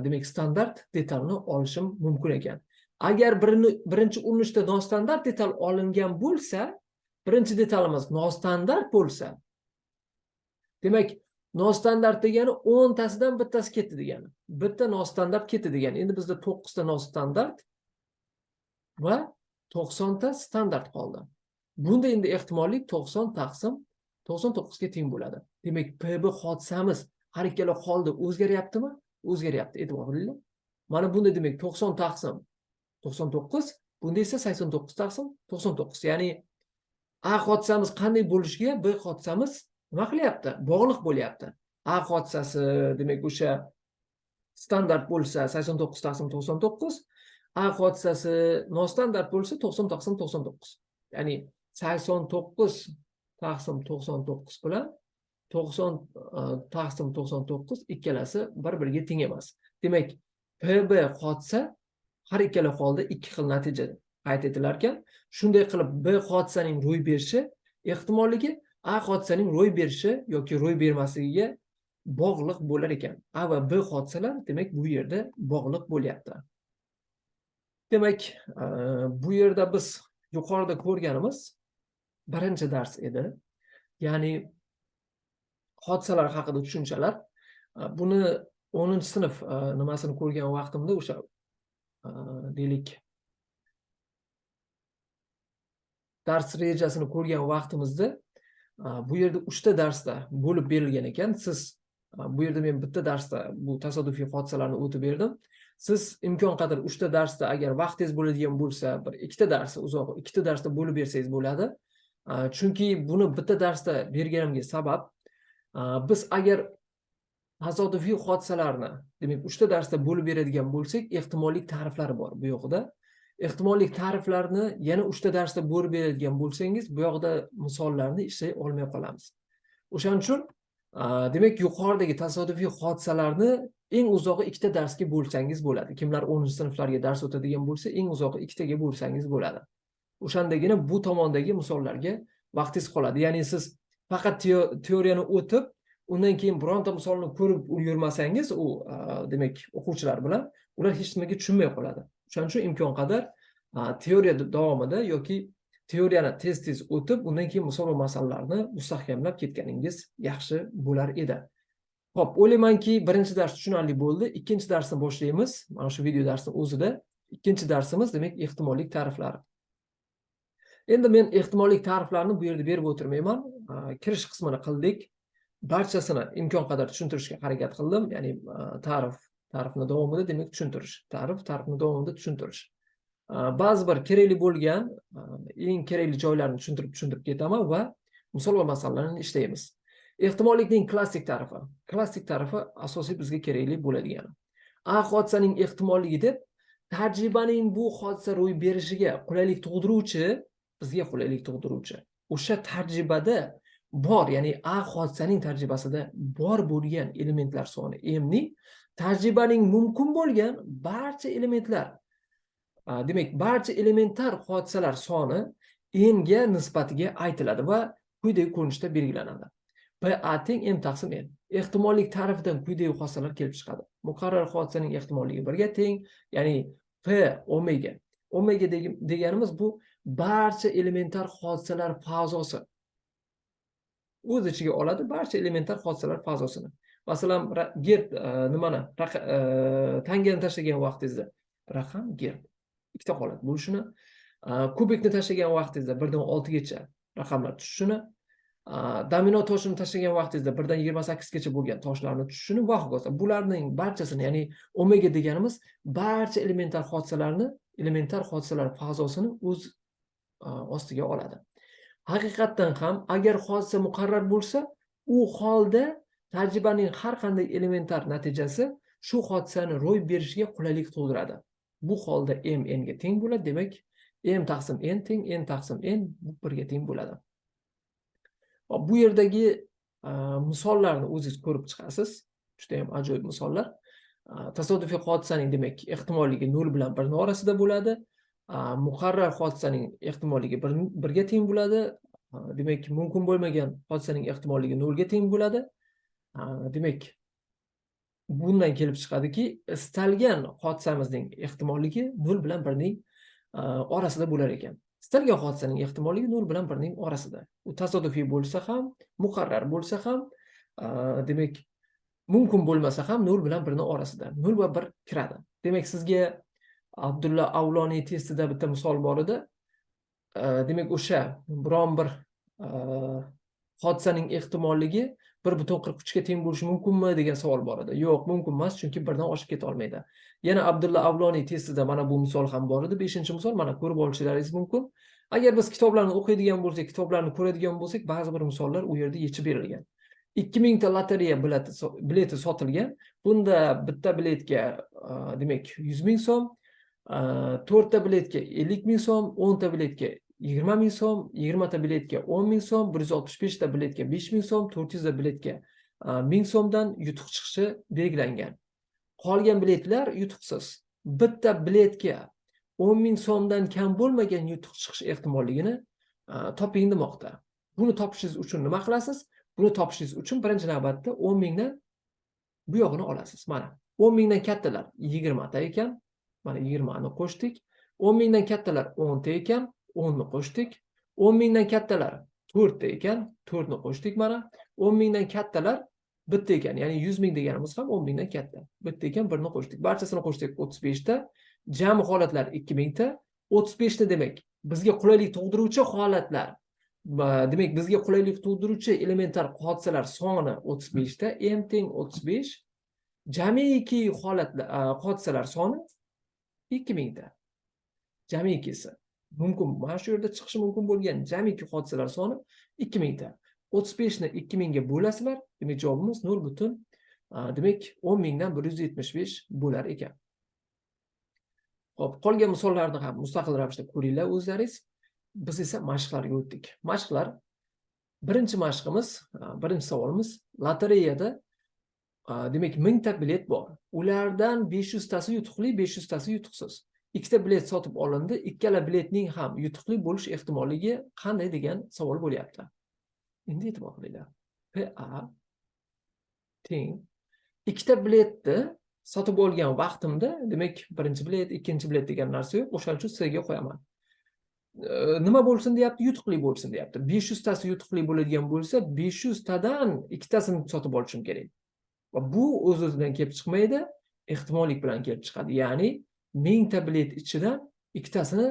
demak, standart detalni olishim mumkin ekan. Agar birinchi urinishda nostandart detal olingan bo'lsa, birinchi detalimiz nostandart bo'lsa, demak, Nostandart degani 10 tasidan bittasi ketdi degani. Bitta nostandart ketdi degani. Endi bizda 9 ta nostandart va 90 ta standart qoldi. Bunda endi ehtimollik 90 taqsim 99 ga teng bo'ladi. Demak, PB hodisamiz har ikkala holda o'zgaryaptimi? O'zgaryapti. E'tibor qilinglar. Mana bunda demak 90 taqsim 99, bunda esa 89 taqsim 99. Ya'ni A hodisamiz qanday bo'lishiga B hodisamiz nima qilyapti? Bog'liq bo'lyapti. A hodisasi demak o'sha standart bo'lsa 89 taqsim 99, A hodisasi nostandart bo'lsa 90 taqsim 99. Ya'ni 89 taqsim 99 bilan 90 taqsim 99 ikkalasi bir-biriga teng emas. Demak, PB hodisa har ikkala holda ikki xil natija qayd etilar ekan. Shunday qilib B hodisaning ro'y berishi ehtimolligi A hodisaning ro'y berishi yoki ro'y bermasligiga bog'liq bo'lar ekan. A va B hodisalar demak bu yerda bog'liq bo'lyapti. Demak, bu yerda biz yuqorida ko'rganimiz birinchi dars edi. Ya'ni hodisalar haqida tushunchalar. Buni 10-sinf nimasini ko'rgan vaqtimda o'sha deylik dars rejasini ko'rgan vaqtimizda bu yerda 3 ta darsda bo'lib berilgan ekan. Siz bu yerda men bitta darsda bu tasodifiy hodisalarni o'tib berdim. Siz imkon qadar 3 ta darsda agar vaqtingiz bo'ladigan bo'lsa, bir ikkita darsi uzoq ikkita darsda bo'lib bersangiz bo'ladi. Chunki buni bitta darsda berganimga sabab, biz agar tasodifiy hodisalarni demak 3 ta darsda bo'lib beradigan bo'lsak, ehtimollik ta'riflari bor bu yoqda. Ehtimollik ta'riflarini yana 3 ta darsda bo'lib beradigan bo'lsangiz, bu yoqda misollarni ishlay olmay qolamiz. O'shaning uchun demak yuqoridagi tasodifiy hodisalarni eng uzog'i 2 ta darsga bo'lsangiz bo'ladi. Kimlar 10-sinflarga dars o'tadigan bo'lsa, eng uzog'i 2 taga bo'lsangiz bo'ladi. O'shandagina bu tomondagi misollarga vaqtingiz qoladi. Ya'ni siz faqat teoriyani o'tib, undan keyin bironta misolni ko'rib yurmasangiz, u demak o'quvchilar bilan ular hech nimaga tushunmay qoladi. O'shaning uchun imkon qadar teoriya davomida yoki teoriyani tez-tez o'tib, undan keyin misol va masalalarni mustahkamlab ketganingiz yaxshi bo'lar edi. Xo'p, o'ylaymanki, birinchi dars tushunarli bo'ldi. Ikkinchi darsni boshlaymiz. Mana shu video darsning o'zida ikkinchi darsimiz demak ehtimollik ta'riflari. Endi men ehtimollik ta'riflarini bu yerda berib o'tirmayman. Kirish qismini qildik. Barchasini imkon qadar tushuntirishga harakat qildim. Ya'ni ta'rifni davomida demak tushuntirish, ta'rifni davomida tushuntirish. Ba'zi bir kerakli bo'lgan, eng kerakli joylarini tushuntirib ketaman va misol va masalalarni ishlaymiz. Ehtimollikning klassik ta'rifi. Klassik ta'rifi asosiy bizga kerakli bo'ladigani. A hodisaning ehtimolligi deb tajribaning bu hodisa ro'y berishiga qulaylik tug'diruvchi, bizga qulaylik tug'diruvchi o'sha tajribada bor, ya'ni A hodisaning tajribasida bor bo'lgan elementlar soni m ning tajribaning mumkin bo'lgan barcha elementlar, demak barcha elementar hodisalar soni n ga nisbatiga aytiladi va quyidagi ko'rinishda belgilanadi. P A teng m taqsim n. Ehtimollik ta'rifidan quyidagi hodisalar kelib chiqadi. Muqarrar hodisaning ehtimolligi 1 ga teng, ya'ni P omega. Omega deganimiz bu barcha elementar hodisalar fazosi. O'z ichiga oladi barcha elementar hodisalar fazosini. Masalan, gerb nimani, tangani tashlagan vaqtingizda raqam gerb ikkita holat bo'lishini, kubikni tashlagan vaqtingizda 1 dan 6 gacha raqamlar tushishini, domino toshini tashlagan vaqtingizda 1 dan 28 gacha bo'lgan toshlarni tushishini va hokazo. Bularning barchasini, ya'ni omega deganimiz barcha elementar hodisalarni, elementar hodisalar fazosini o'z ostiga oladi. Haqiqatdan ham agar hodisa muqarrar bo'lsa, u holda tajribaning har qanday elementar natijasi shu hodisani ro'y berishiga qulaylik tug'diradi. Bu holda m n ga teng bo'ladi, demak m taqsim n teng n taqsim n bu 1 ga teng bo'ladi. Hop, bu yerdagi misollarni o'zingiz ko'rib chiqasiz. Juda ham ajoyib misollar. Tasodifiy hodisaning demak ehtimolligi 0 bilan 1 orasida bo'ladi. Muqarrar hodisaning ehtimolligi 1 ga teng bo'ladi. Demak, mumkin bo'lmagan hodisaning ehtimolligi 0 ga teng bo'ladi. Demak, bundan kelib chiqadiki, istalgan hodisamizning ehtimolligi 0 bilan 1ning orasida bo'lar ekan. Istalgan hodisaning ehtimolligi 0 bilan 1ning orasida. U tasodifiy bo'lsa ham, muqarrar bo'lsa ham, Demak, mumkin bo'lmasa ham 0 bilan 1 ni orasida 0 va 1 kiradi. Demak, sizga Abdulla Avloniy testida bitta misol bor edi. Demak, o'sha biron bir hodisaning ehtimolligi 1,43 ga teng bo'lishi mumkinmi degan savol bor edi. Yo'q, mumkin emas, chunki birdan oshib keta olmaydi. Yana Abdulla Avloniy testida mana bu misol ham bor edi. 5-misol, mana ko'rib olishlaringiz mumkin. Agar biz kitoblarni o'qiydigan bo'lsak, kitoblarni ko'radigan bo'lsak, ba'zi bir misollar u yerda yechib berilgan. 2000 ta lotereya bileti sotilgan. Bunda bitta biletga demak 100 ming so'm, 4 ta biletga 50 ming so'm, 10 ta biletga 20 ming so'm, 20 ta biletga 10 ming so'm, 165 ta biletga 5 ming so'm, 400 ta biletga 1000 so'mdan yutuq chiqishi belgilangan. Qolgan biletlar yutuqsiz. Bitta biletga 10 ming so'mdan kam bo'lmagan yutuq chiqish ehtimolligini toping demoqda. Buni topishingiz uchun nima qilasiz? Buni topishingiz uchun birinchi navbatda 10 mingdan bu yog'ini olasiz. Mana 10 mingdan kattalar 20 ta ekan. Mana 20 ni qo'shdik. 10 mingdan kattalar 10 ta ekan. 10 ni qo'shdik. 10 mingdan kattalar 4 ta ekan. 4 ni qo'shdik mana. 10 mingdan kattalar bitta ekan. Ya'ni 100 ming deganimiz ham 10 mingdan katta. Bitta ekan, 1 ni qo'shdik. Barchasini qo'shdik 35 ta. Jami holatlar 2000 ta. 35 ta demak, bizga qulaylik tug'diruvchi holatlar, demak, bizga qulaylik tug'diruvchi elementar hodisalar soni 35 ta, m teng 35. Jamiki holatlar, hodisalar soni 2000 ta. Jamikisi mumkin, mana shu yerda chiqishi mumkin bo'lgan jamiki hodisalar soni 2000 ta. 35 ni 2000 ga bo'lasizlar, demak javobimiz 0 butun, demak 10 mingdan 175 bo'lar ekan. Xo'p, qolgan misollarni ham mustaqil ravishda ko'ringlar o'zlaringiz. Biz esa mashqlarga o'tdik. Mashqlar. Birinchi mashqimiz, birinchi savolimiz: lotereyada demak 1000 ta bilet bor. Ulardan 500 tasi yutuqli, 500 tasi yutuqsiz. Ikkita bilet sotib olindi. Ikkala biletning ham yutuqli bo'lish ehtimolligi qanday degan savol bo'lyapti. Endi e'tibor qilinglar. PA teng ikkita biletni sotib olgan vaqtimda, demak, birinchi bilet, ikkinchi bilet degan narsa yo'q, o'shaning uchun S ga qo'yaman. Nima bo'lsin deyapti? Yutuqli bo'lsin deyapti. 500 tasi yutuqli bo'ladigan bo'lsa, 500 tadan ikkitasini sotib olishim kerak. Va bu o'z-o'zidan kelib chiqmaydi, ehtimollik bilan kelib chiqadi. Ya'ni 1000 ta bilet ichidan ikkitasini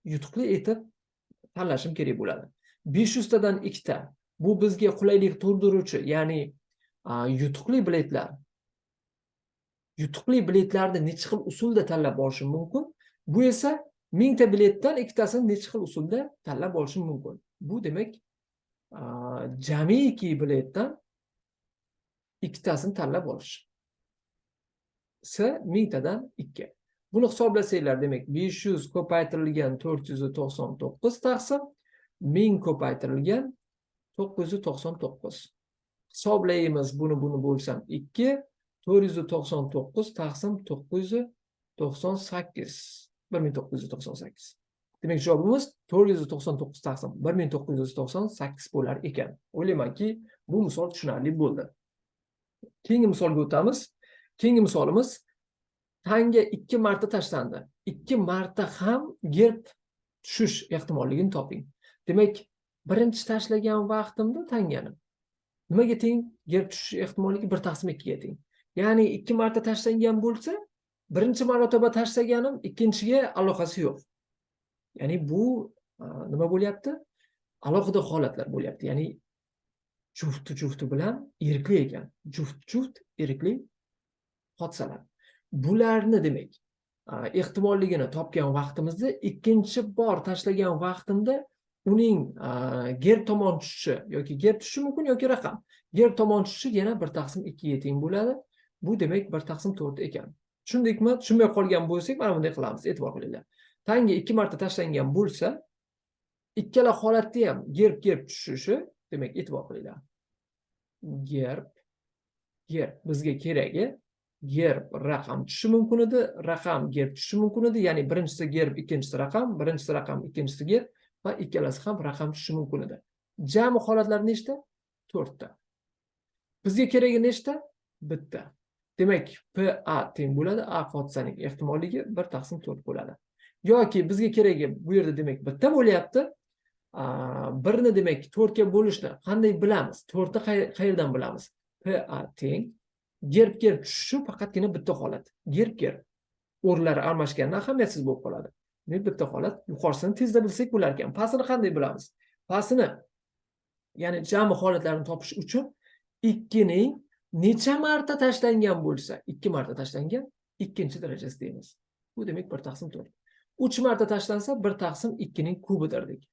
yutuqli etib tanlashim kerak bo'ladi. 500 tadan ikkita. Bu bizga qulaylik tug'diruvchi, ya'ni yutuqli biletlar. Yutuqli biletlarni necha xil usulda tanlab olishim mumkin? Bu esa 1000 ta biletdan ikkitasini necha xil usulda tanlab olishim mumkin. Bu demak, jamiki biletdan ikkitasini tanlab olish. S 1000 tadan 2. Buni hisoblasanglar, demak 500 ko'paytirilgan 499 taqsim 1000 ko'paytirilgan 999. Hisoblaymiz, buni bo'lsam 2, 499 taqsim 998, 1998. Demak, javobimiz 499 taqsim 1998 bo'lar ekan. O'ylaymanki, bu misol tushunarli bo'ldi. Keyingi misolga o'tamiz. Keyingi misolimiz: tanga 2 marta tashlandi. 2 marta ham gerb tushish ehtimolligini toping. Demak, birinchi tashlagan vaqtimda tangani nimaga teng? Gerb tushish ehtimolligi 1 taqsim 2 ga teng. Ya'ni 2 marta tashlangan bo'lsa, birinchi marotaba tashlaganim ikkinchiga aloqasi yo'q. Ya'ni bu nima bo'lyapti? Alohida holatlar bo'lyapti. Ya'ni jufti jufti bilan erkli ekan. Juft juft erkli hodisalar. Bularni demak, ehtimolligini topgan vaqtimizda ikkinchi bor tashlagan vaqtimda uning gerb tomon tushishi yoki gerb tushishi mumkin yoki raqam. Gerb tomon tushishi yana 1 taqsim 2 ga teng bo'ladi. Bu demak 1 taqsim 4 ekan. Tushundikmi? Tushunmay qolgan bo'lsak, mana bunday qilamiz. E'tibor qilinglar. Tanga 2 marta tashlangan bo'lsa, ikkala holatda ham gerb gerb tushishi, demak, e'tibor qilinglar. Gerb gerb bizga keragi gerb raqam tushishi mumkin edi, raqam gerb tushishi mumkin edi. Ya'ni birinchisi gerb, ikkinchisi raqam, birinchisi raqam, ikkinchisi gerb va ikkalasi ham raqam tushishi mumkin edi. Jami holatlar nechta? 4 ta. Bizga keragi nechta? Bitta. Demak, PA teng bo'ladi, A hodisaning ehtimolligi 1 taqsim 4 bo'ladi. Yoki bizga keragi bu yerda demak bitta bo'lyapti. Birni demak 4 ga bo'lishni qanday bilamiz? 4 ni qayerdan bilamiz? PA teng gerb-gerb tushishi faqatgina bitta holat. Gerb-gerb o'rinlari almashgandan ahamiyatsiz bo'lib qoladi. Demak, bitta holat. Yuqorisini tezda bilsak bo'lar ekan. Pastini qanday bilamiz? Pastini, ya'ni jami holatlarini topish uchun 2 ning necha marta tashlangan bo'lsa, 2 marta tashlangan, ikkinchi darajasi deymiz. Bu demak 1 taqsim 4. 3 marta tashlansa 1 taqsim 2 ning kubidir dedik.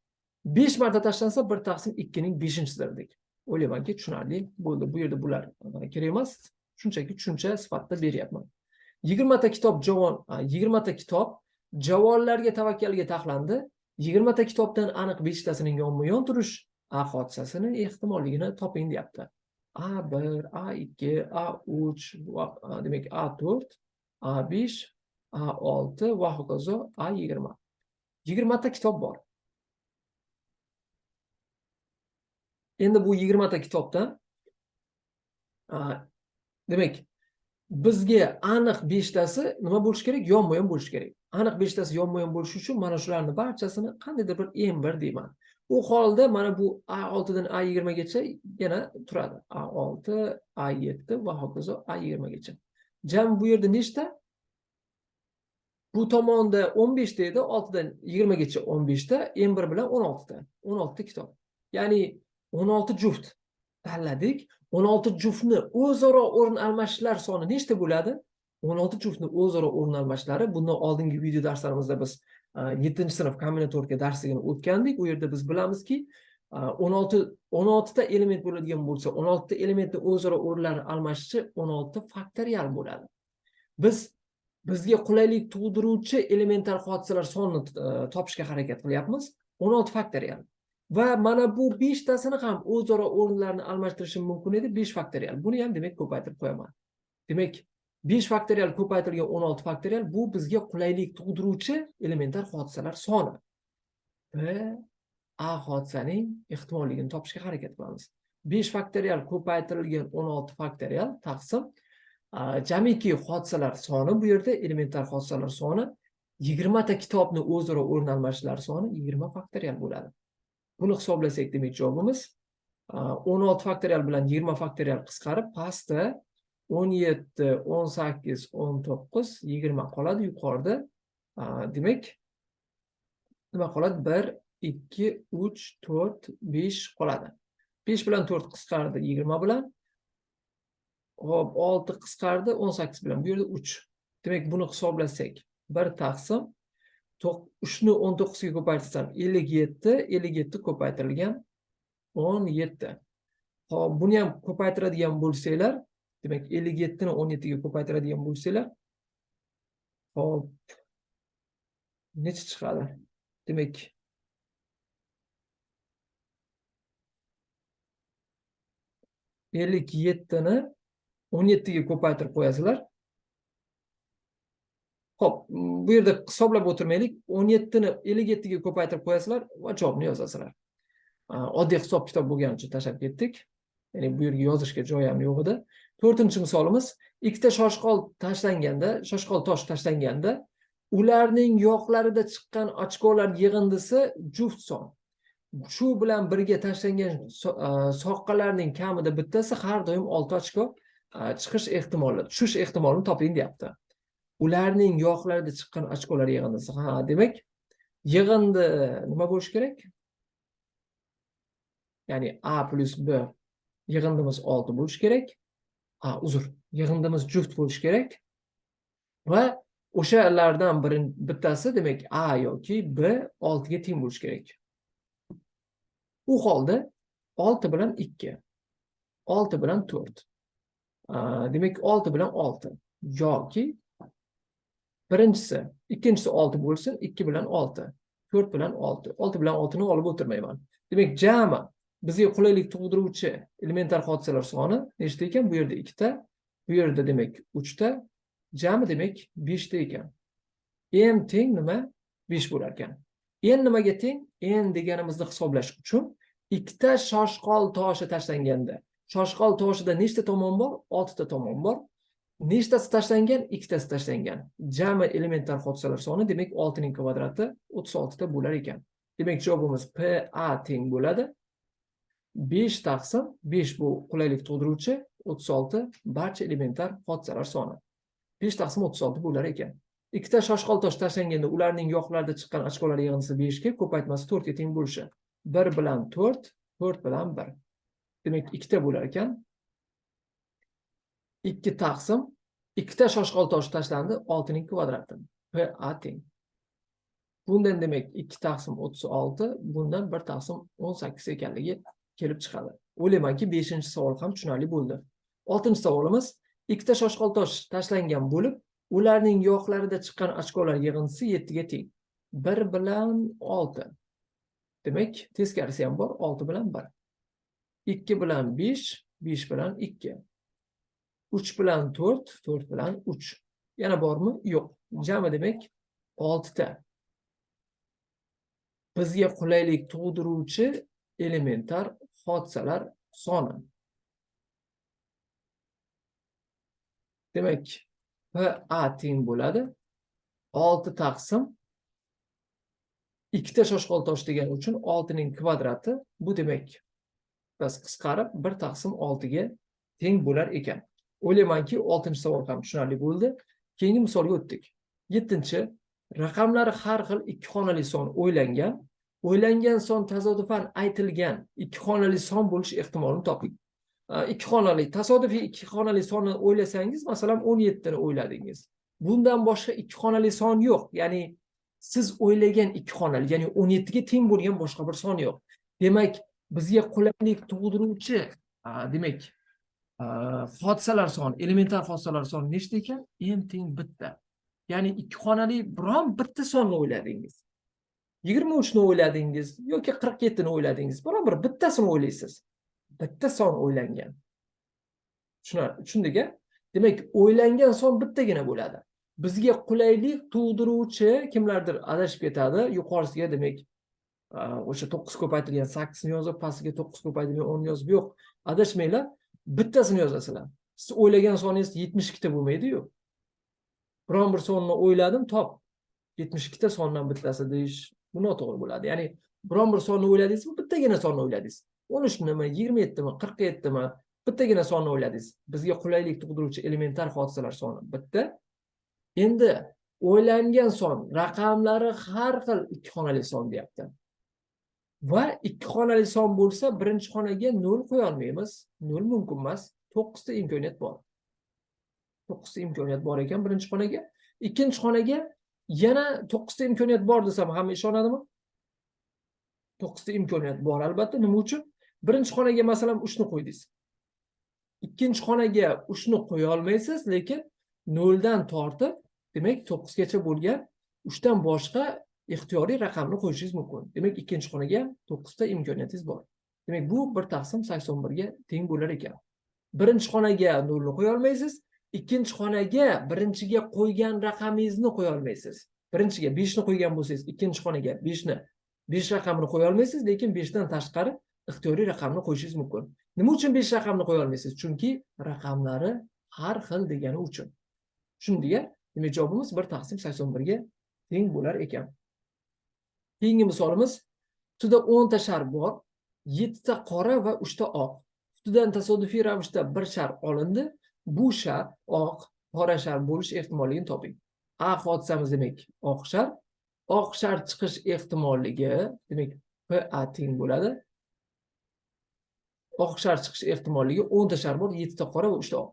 5 marta tashlansa 1 taqsim 2 ning 5-sidir dedik. O'ylaymanki, tushunarli bo'ldi. Bu yerda bular kerak emas. Shunchaki tushuncha sifatida beryapman. 20 ta kitob javon, 20 ta kitob javonlarga tavakkalga taxlandi. 20 ta kitobdan aniq 5 tasining yonma-yon turish A hodisasini ehtimolligini toping deyapti. A1, A2, A3, demak A4, A5, A6 va hokazo A20. 20 ta kitob bor. Endi bu 20 ta kitobdan demak bizga aniq 5 tasi nima bo'lishi kerak? Yonma-yon bo'lishi kerak. Aniq 5 tasi yonma-yon bo'lishi uchun mana shularni barchasini qandaydir bir M1 deyman. U holda mana bu A6 dan A20 gacha yana turadi. A6, A7 va hokazo A20 gacha. Jami bu yerda nechta? Bu tomonda 15 ta edi, 6 dan 20 gacha 15 ta, M1 bilan 16 ta. 16 ta kitob. Ya'ni 16 juft tanladik. 16 juftni o'zaro o'rin almashishlar soni nechta bo'ladi? 16 juftni o'zaro o'rin almashishlari, bundan oldingi video darslarimizda biz 7-sinf kombinatorika darsligini o'tgandik. U yerda biz bilamizki, 16 ta element bo'ladigan bo'lsa, 16 ta elementni o'zaro o'rinlari almashishi 16 faktorial bo'ladi. Bizga qulaylik tug'diruvchi elementar hodisalar sonini topishga harakat qilyapmiz. 16 faktorial. Va mana bu 5 tasini ham o'zaro o'rinlarni almashtirishim mumkin edi, 5 faktorial. Buni ham demak ko'paytirib qo'yaman. Demak, 5 faktorial ko'paytirilgan 16 faktorial bu bizga qulaylik tug'diruvchi elementar hodisalar soni. Va A hodisaning ehtimolligini topishga harakat qilamiz. 5 faktorial ko'paytirilgan 16 faktorial taqsim jamiki hodisalar soni, bu yerda elementar hodisalar soni 20 ta kitobni o'zaro o'rin almashishlari soni 20 faktorial bo'ladi. Buni hisoblasak, demak javobimiz 16 faktorial bilan 20 faktorial qisqarib, pastda 17, 18, 19, 20 qoladi. Yuqorida demak nima qoladi? 1, 2, 3, 4, 5 qoladi. 5 bilan 4 qisqardi 20 bilan. Hop, 6 qisqardi 18 bilan. Bu yerda 3. Demak, buni hisoblasak, 1 taqsim 3 ni 19 ga ko'paytirsam 57, 57 ko'paytirilgan 17. Hop, buni ham ko'paytiradigan bo'lsanglar, demak 57 ni 17 ga ko'paytiradigan bo'lsanglar, hop, necha chiqadi? Demak, 57 ni 17 ga ko'paytirib qo'yasizlar. Xo'p, bu yerda hisoblab o'tirmaylik. 17 ni 57 ga ko'paytirib qo'yasizlar va javobni yozasizlar. Oddiy hisob kitob bo'lgani uchun tashlab ketdik. Ya'ni bu yerga yozishga joy ham yo'q edi. 4-misolimiz, ikkita shoshqol tashlanganda, shoshqol tosh tashlanganda ularning yoqlarida chiqqan ochkolar yig'indisi juft son. Shu bilan birga tashlangan soqqalarning kamida bittasi har doim 6 ochko chiqish ehtimoli, tushish ehtimolini toping deyapti. Ularning yoqlarida chiqqan ochkolar yig'indisi. Ha, demak, yig'indi nima bo'lishi kerak? Ya'ni A plus B yig'indimiz 6 bo'lishi kerak. Ha, uzr, yig'indimiz juft bo'lishi kerak. Va o'shalardan bittasi, demak, A yoki B 6 ga teng bo'lishi kerak. U holda 6 bilan 2, 6 bilan 4. Demak, 6 bilan 6 yoki birinchisi, ikkinchisi 6 bo'lsin, 2 bilan 6, 4 bilan 6. 6 bilan 6 ni olib o'tirmayman. Demak, jami bizga qulaylik tug'diruvchi elementar hodisalar soni nechta ekan? Bu yerda 2 ta, bu yerda demak 3 ta, jami demak 5 ta ekan. M teng nima? 5 bo'lar ekan. N nimaga teng? N deganimizni hisoblash uchun ikkita shoshqol toshi tashlanganda, shoshqol toshida nechta tomon bor? 6 ta tomon bor. Nechtasi tashlangan? Ikkitasi tashlangan. Jami elementar hodisalar soni demak 6 ning kvadrati 36 ta bo'lar ekan. Demak, javobimiz PA teng bo'ladi. 5 taqsim 5 bu qulaylik tug'diruvchi 36 barcha elementar hodisalar soni. 5 taqsim 36 bo'lar ekan. Ikkita shoshqol tosh tashlanganda ularning yoqlarida chiqqan ochkolar yig'indisi 5 ga, ko'paytmasi 4 ga teng bo'lishi. 1 bilan 4, 4 bilan 1. Demak, ikkita bo'lar ekan. 2 taqsim ikkita shoshqol tosh tashlandi 6 ning kvadrati. PA teng. Bundan demak 2 taqsim 36, bundan 1 taqsim 18 ekanligi kelib chiqadi. O'ylaymanki, 5-savol ham tushunarli bo'ldi. 6-savolimiz ikkita shoshqol tosh tashlangan bo'lib, ularning yoqlarida chiqqan ochkolar yig'indisi 7 ga teng. 1 bilan 6. Demak, teskarisi ham bor, 6 bilan 1. 2 bilan 5, 5 bilan 2. 3 bilan 4, 4 bilan 3. Yana bormi? Yo'q. Jami demak 6 ta. Bizga qulaylik tug'diruvchi elementar hodisalar soni. Demak, PA teng bo'ladi 6 taqsim ikkita shoshqol tosh degani uchun 6 ning kvadrati, bu demak biz qisqarib 1 taqsim 6 ga teng bo'lar ekan. O'ylaymanki, 6-savol ham tushunarli bo'ldi. Keyingi misolga o'tdik. 7-chi raqamlari har xil ikki xonali son o'ylangan. O'ylangan son tasodifan aytilgan ikki xonali son bo'lish ehtimolini toping. Ikki xonali, tasodifiy ikki xonali sonni o'ylasangiz, masalan 17 ni o'yladingiz. Bundan boshqa ikki xonali son yo'q. Ya'ni siz o'ylagan ikki xonali, ya'ni 17 ga teng bo'lgan boshqa bir son yo'q. Demak, bizga qulaylik tug'diruvchi, demak, hodisalar soni, elementar hodisalar soni nechta ekan? M teng bitta. Ya'ni ikki xonali biron bitta sonni o'yladingiz. 23 ni o'yladingiz yoki 47 ni o'yladingiz. Biron bir bittasini o'ylaysiz. Bitta son o'ylangan. Tushundik-a? Demak, o'ylangan son bittagina bo'ladi. Bizga qulaylik tug'diruvchi kimlardir adashib ketadi. Yuqorisiga demak, o'sha 9 ko'paytirilgan 8 ni yozib, pastiga 9 ko'paytirilgan 10 ni yozib, yo'q. Adashmanglar, bittasini yozasizlar. Siz o'ylagan soningiz 72 ta bo'lmaydi-yu. Biron bir sonni o'yladim, top. 72 ta sondan bittasi deyish bu noto'g'ri bo'ladi. Ya'ni biron bir sonni o'yladingizmi, bittagina sonni o'yladingiz. 13 nima, 27 mi, 47 mi, bittagina sonni o'yladingiz. Bizga qulaylik tug'diruvchi elementar hodisalar soni bitta. Endi o'ylangan son raqamlari har xil ikki xonali son deyapti. Va ikki xonali son bo'lsa, birinchi xonaga 0 qo'ya olmaymiz. 0 mumkin emas. 9 ta imkoniyat bor. 9 ta imkoniyat bor ekan birinchi xonaga. Ikkinchi xonaga yana 9 ta imkoniyat bor desam hamma ishonadimi? 9 ta imkoniyat bor albatta. Nima uchun? Birinchi xonaga masalan 3 ni qo'ydingiz. Ikkinchi xonaga 3 ni qo'ya olmaysiz, lekin 0 dan tortib, demak 9 gacha bo'lgan 3 dan boshqa ixtiyoriy raqamni qo'yishingiz mumkin. Demak, ikkinchi xonaga 9 ta imkoniyatingiz bor. Demak, bu 1 taqsim 81 ga teng bo'lar ekan. Birinchi xonaga 0 ni qo'ya olmaysiz, ikkinchi xonaga birinchiga qo'ygan raqamingizni qo'ya olmaysiz. Birinchiga 5 ni qo'ygan bo'lsangiz, ikkinchi xonaga 5 raqamini qo'ya olmaysiz, lekin 5 dan tashqari ixtiyoriy raqamni qo'yishingiz mumkin. Nima uchun 5 raqamni qo'ya olmaysiz? Chunki raqamlari har xil degani uchun. Tushundik-a? Demak, javobimiz 1 taqsim 81 ga teng bo'lar ekan. Keyingi misolimiz, qutida 10 ta shar bor, 7 ta qora va 3 ta oq. Qutidan tasodifiy ravishda bir shar olindi. Bu shar oq, qora shar bo'lish ehtimolligini toping. A hodisamiz demak oq shar. Oq shar chiqish ehtimolligi demak PA teng bo'ladi. Oq shar chiqish ehtimolligi 10 ta shar bor, 7 ta qora va 3 ta oq.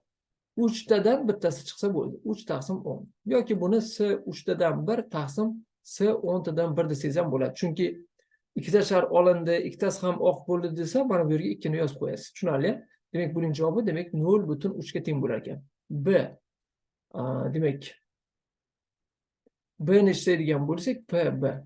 3 tadan bittasi chiqsa bo'ldi. 3 taqsim 10. Yoki buni S 3 tadan 1 taqsim S 10 tadan 1 desangiz ham bo'ladi. Chunki ikkita shar olindi, ikkitasi ham oq bo'ldi desa, mana bu yerga 2 ni yozib qo'yasiz. Tushunarli? Demak, buning javobi demak 0.3 ga teng bo'lar ekan. B. Demak, B ni ishlaydigan bo'lsak, P B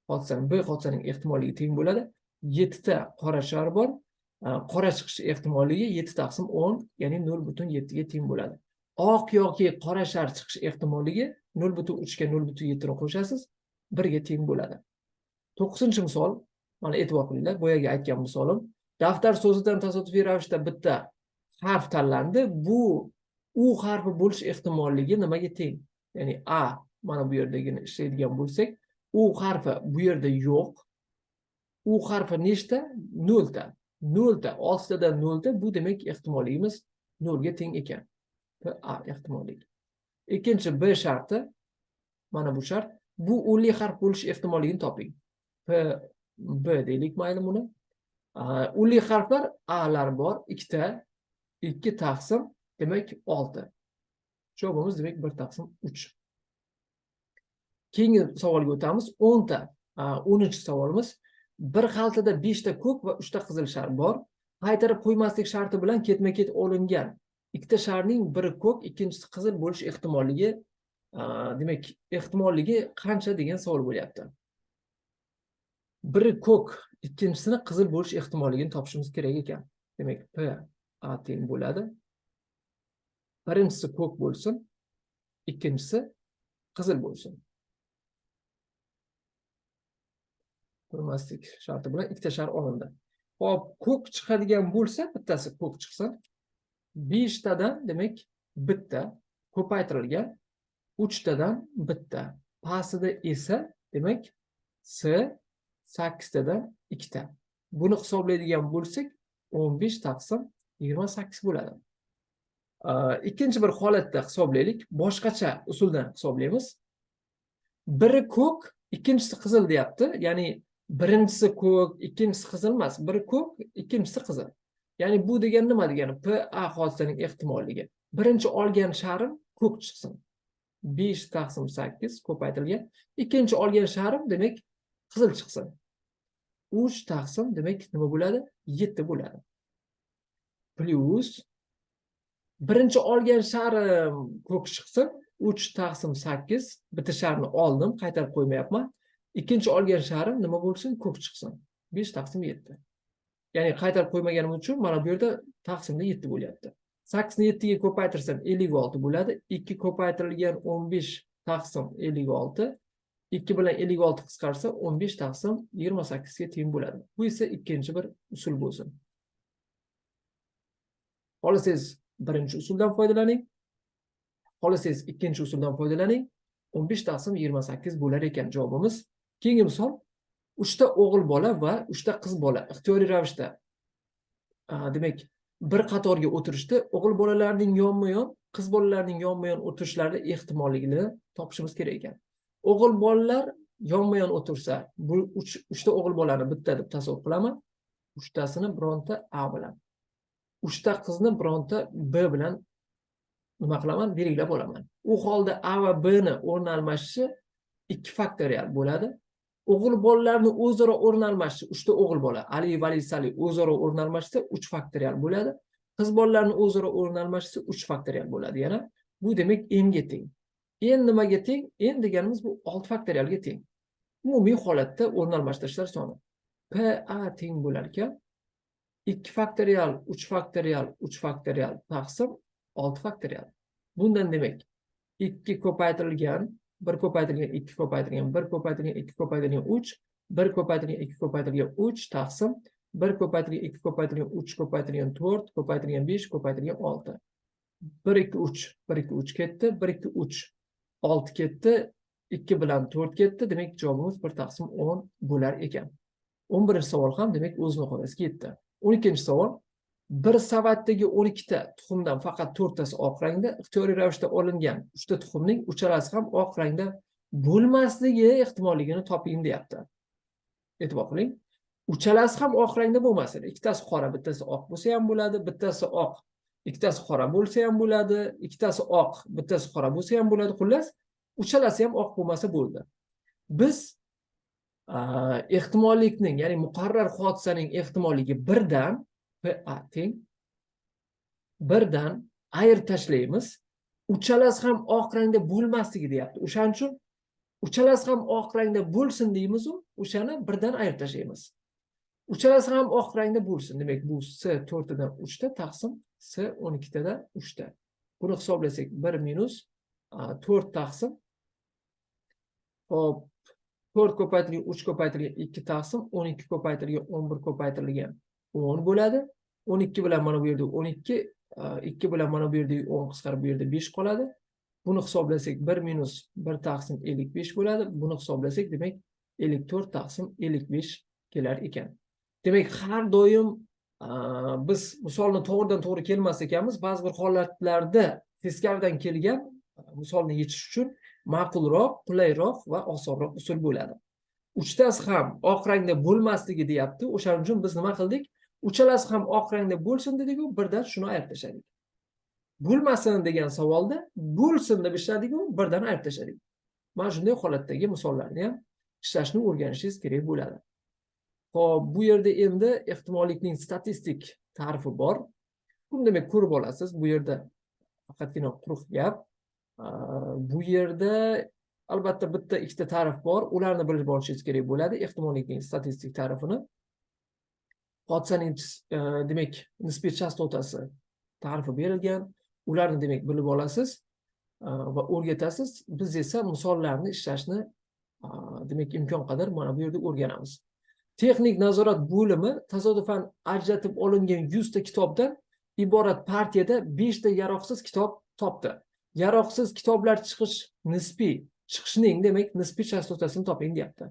hodisaning B hodisaning ehtimolligi teng bo'ladi. 7 ta qora shar bor. Qora chiqish ehtimolligi 7 taqsim 10, ya'ni 0.7 ga teng bo'ladi. Oq yoki qora shar chiqish ehtimolligi 0.3 ga 0.7 ni qo'shasiz, 1 ga teng bo'ladi. 9-misol, mana e'tibor qilinglar, boyagi aytgan misolim. Daftar so'zidan tasodifiy ravishda bitta harf tanlandi. Bu U harfi bo'lish ehtimolligi nimaga teng? Ya'ni A, mana bu yerdagini ishlaydigan bo'lsak, U harfi bu yerda yo'q. U harfi nechta? 0 ta. 0 ta, 6 tadan 0 ta, bu demak ehtimolligimiz 0 ga teng ekan. PA ehtimolligi. Ikkinchi B sharti, mana bu shart, bu o'nli harf bo'lish ehtimolligini toping. P B deylik mayli buni. O'nli harflar A'lar bor, ikkita, 2 taqsim, demak 6. Javobimiz demak 1 taqsim 3. Keyingi savolga o'tamiz. 10 ta, 10-savolimiz. Bir xaltada 5 ta ko'k va 3 ta qizil shar bor. Qaytarib qo'ymaslik sharti bilan ketma-ket olingan ikkita sharning biri ko'k, ikkinchisi qizil bo'lish ehtimolligi, demak, ehtimolligi qancha degan savol bo'lyapti. Biri ko'k, ikkinchisini qizil bo'lish ehtimolligini topishimiz kerak ekan. Demak, P A teng bo'ladi. Birinchisi ko'k bo'lsin, ikkinchisi qizil bo'lsin. Qo'ymaslik sharti bilan ikkita shar olindi. Xo'p, ko'k chiqadigan bo'lsa, bittasi ko'k chiqsin. 5 tadan demak bitta ko'paytirilgan 3 tadan bitta. Pastida esa demak S 8 tadan 2 ta. Buni hisoblaydigan bo'lsak 15 taqsim 28 bo'ladi. Ikkinchi bir holatda hisoblaylik, boshqacha usuldan hisoblaymiz. Biri ko'k, ikkinchisi qizil deyapti. Ya'ni birinchisi ko'k, ikkinchisi qizil emas, biri ko'k, ikkinchisi qizil. Ya'ni bu degani nima degani? P A hodisasining ehtimolligi. Birinchi olgan sharim ko'k chiqsin. 5 taqsim 8 ko'paytirilgan. Ikkinchi olgan sharim demak qizil chiqsin. 3 taqsim demak nima bo'ladi? 7 bo'ladi. Plus birinchi olgan sharim ko'k chiqsin. 3 taqsim 8 bitta sharni oldim, qaytarib qo'ymayapman. Ikkinchi olgan sharim nima bo'lsin? Ko'k chiqsin. 5 taqsim 7. Ya'ni qaytarib qo'ymaganim uchun mana bu yerda taqsimda 7 bo'lyapti. 8 ni 7 ga ko'paytirsam 56 bo'ladi. 2 ko'paytirilgan 15 taqsim 56. 2 bilan 56 qisqarsa 15 taqsim 28 ga teng bo'ladi. Bu esa ikkinchi bir usul bo'lsin. Xohlasangiz birinchi usuldan foydalaning. Xohlasangiz ikkinchi usuldan foydalaning. 15 taqsim 28 bo'lar ekan javobimiz. Keyingi misol, 3 ta o'g'il bola va 3 ta qiz bola ixtiyoriy ravishda, demak, bir qatorga o'tirishdi. O'g'il bolalarning yonma-yon, qiz bolalarning yonma-yon o'tirishlari ehtimolligini topishimiz kerak ekan. O'g'il bolalar yonma-yon o'tirsa, bu 3 ta o'g'il bolani bitta deb tasavvur qilaman. 3 tasini bironta A bilan, 3 ta qizni bironta B bilan nima qilaman? Belgilab olaman. U holda A va B ni o'rni almashishi 2 faktorial bo'ladi. O'g'il bolalarni o'zaro o'rni almashishi 3 ta o'g'il bola Ali, Vali, Sali o'zaro o'rni almashsa 3 faktorial bo'ladi. Qiz bolalarni o'zaro o'rni almashsa 3 faktorial bo'ladi. Yana bu demak m ga teng. N nimaga teng? N deganimiz bu 6 faktorialga teng. Umumiy holatda o'rni almashtirishlar soni. P A teng bo'lar ekan 2 faktorial, 3 faktorial, 3 faktorial taqsim 6 faktorial. Bundan demak 2 ko'paytirilgan 1 ko'paytirilgan 2 ko'paytirilgan 1 ko'paytirilgan 2 ko'paytirilgan 3, 1 ko'paytirilgan 2 ko'paytirilgan 3 taqsim 1 ko'paytirilgan 2 ko'paytirilgan 3 ko'paytirilgan 4 ko'paytirilgan 5 ko'paytirilgan 6. 1 2 3, 1 2 3 ketdi, 1 2 3 6 ketdi, 2 bilan 4 ketdi. Demak, javobimiz 1 taqsim 10 bo'lar ekan. 11-savol ham demak o'z nihoyasiga yetdi. 12-savol. Bir savatdagi 12 ta tuxumdan faqat 4 tasi oq rangda, ixtiyoriy ravishda olingan 3 ta tuxumning uchalasi ham oq rangda bo'lmasligi ehtimolligini toping deyapti. E'tibor qiling. Uchalasi ham oq rangda bo'lmasin. Ikkitasi qora, bittasi oq bo'lsa ham bo'ladi, bittasi oq, ikkitasi qora bo'lsa ham bo'ladi, ikkitasi oq, bittasi qora bo'lsa ham bo'ladi. Xullas, uchalasi ham oq bo'lmasa bo'ldi. Biz ehtimollikning, ya'ni muqarrar hodisaning ehtimolligi birdan P A teng birdan ayirib tashlaymiz. Uchalasi ham oq rangda bo'lmasligi deyapti. O'shaning uchun uchalasi ham oq rangda bo'lsin deymiz u, o'shani birdan ayirib tashlaymiz. Uchalasi ham oq rangda bo'lsin. Demak, bu S 4tadan 3 ta taqsim S 12tadan 3 ta. Buni hisoblasak 1 minus 4 taqsim hop 4 ko'paytirilgan 3 ko'paytirilgan 2 taqsim 12 ko'paytirilgan 11 ko'paytirilgan 10 bo'ladi. 12 bilan mana bu yerda 12, 2 bilan mana bu yerda 10 qisqarib bu yerda 5 qoladi. Buni hisoblasak 1 minus 1 taqsim 55 bo'ladi. Buni hisoblasak demak 54 taqsim 55 kelar ekan. Demak, har doim Biz misolni to'g'ridan to'g'ri kelmas ekanmiz, ba'zi bir holatlarda teskaridan kelgan misolni yechish uchun ma'qulroq, qulayroq va osonroq usul bo'ladi. Uchtasi ham oq rangda bo'lmasligi deyapti. O'shaning uchun biz nima qildik? Uchalasi ham oq rangda bo'lsin dedik-ku, birdan shuni ayirib tashladik. Bo'lmasin degan savolda bo'lsin deb ishladik-ku, birdan ayirib tashladik. Mana shunday holatdagi misollarni ham ishlashni o'rganishingiz kerak bo'ladi. Xo'p, bu yerda endi ehtimollikning statistik ta'rifi bor. Buni demak ko'rib olasiz. Bu yerda faqatgina quruq gap. Bu yerda albatta bitta ikkita ta'rif bor. Ularni bilib olishingiz kerak bo'ladi. Ehtimollikning statistik ta'rifini. Hodisaning demak nisbiy chastotasi ta'rifi berilgan. Ularni demak bilib olasiz va o'rgatasiz. Biz esa misollarni ishlashni demak imkon qadar mana bu yerda o'rganamiz. Texnik nazorat bo'limi tasodifan ajratib olingan 100 ta kitobdan iborat partiyada 5 ta yaroqsiz kitob topdi. Yaroqsiz kitoblar chiqish nisbiy chiqishning demak nisbiy chastotasini toping deyapti.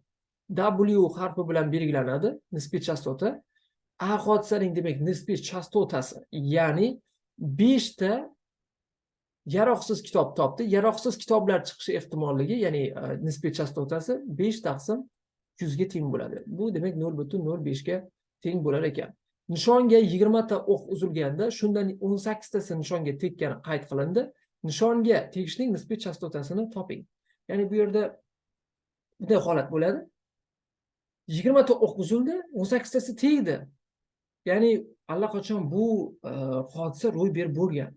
W harfi bilan belgilanadi nisbiy chastota. A hodisaning demak nisbiy chastotasi, ya'ni 5 ta yaroqsiz kitob topdi. Yaroqsiz kitoblar chiqishi ehtimolligi, ya'ni nisbiy chastotasi 5 taqsim 100 ga teng bo'ladi. Bu demak 0.05 ga teng bo'lar ekan. Nishonga 20 ta o'q uzilganda, shundan 18 tasi nishonga tekkani qayd qilindi. Nishonga tegishning nisbiy chastotasini toping. Ya'ni bu yerda bunday holat bo'ladi. 20 ta o'q uzildi, 18 tasi tegdi. Ya'ni allaqachon bu hodisa ro'y berib bo'lgan.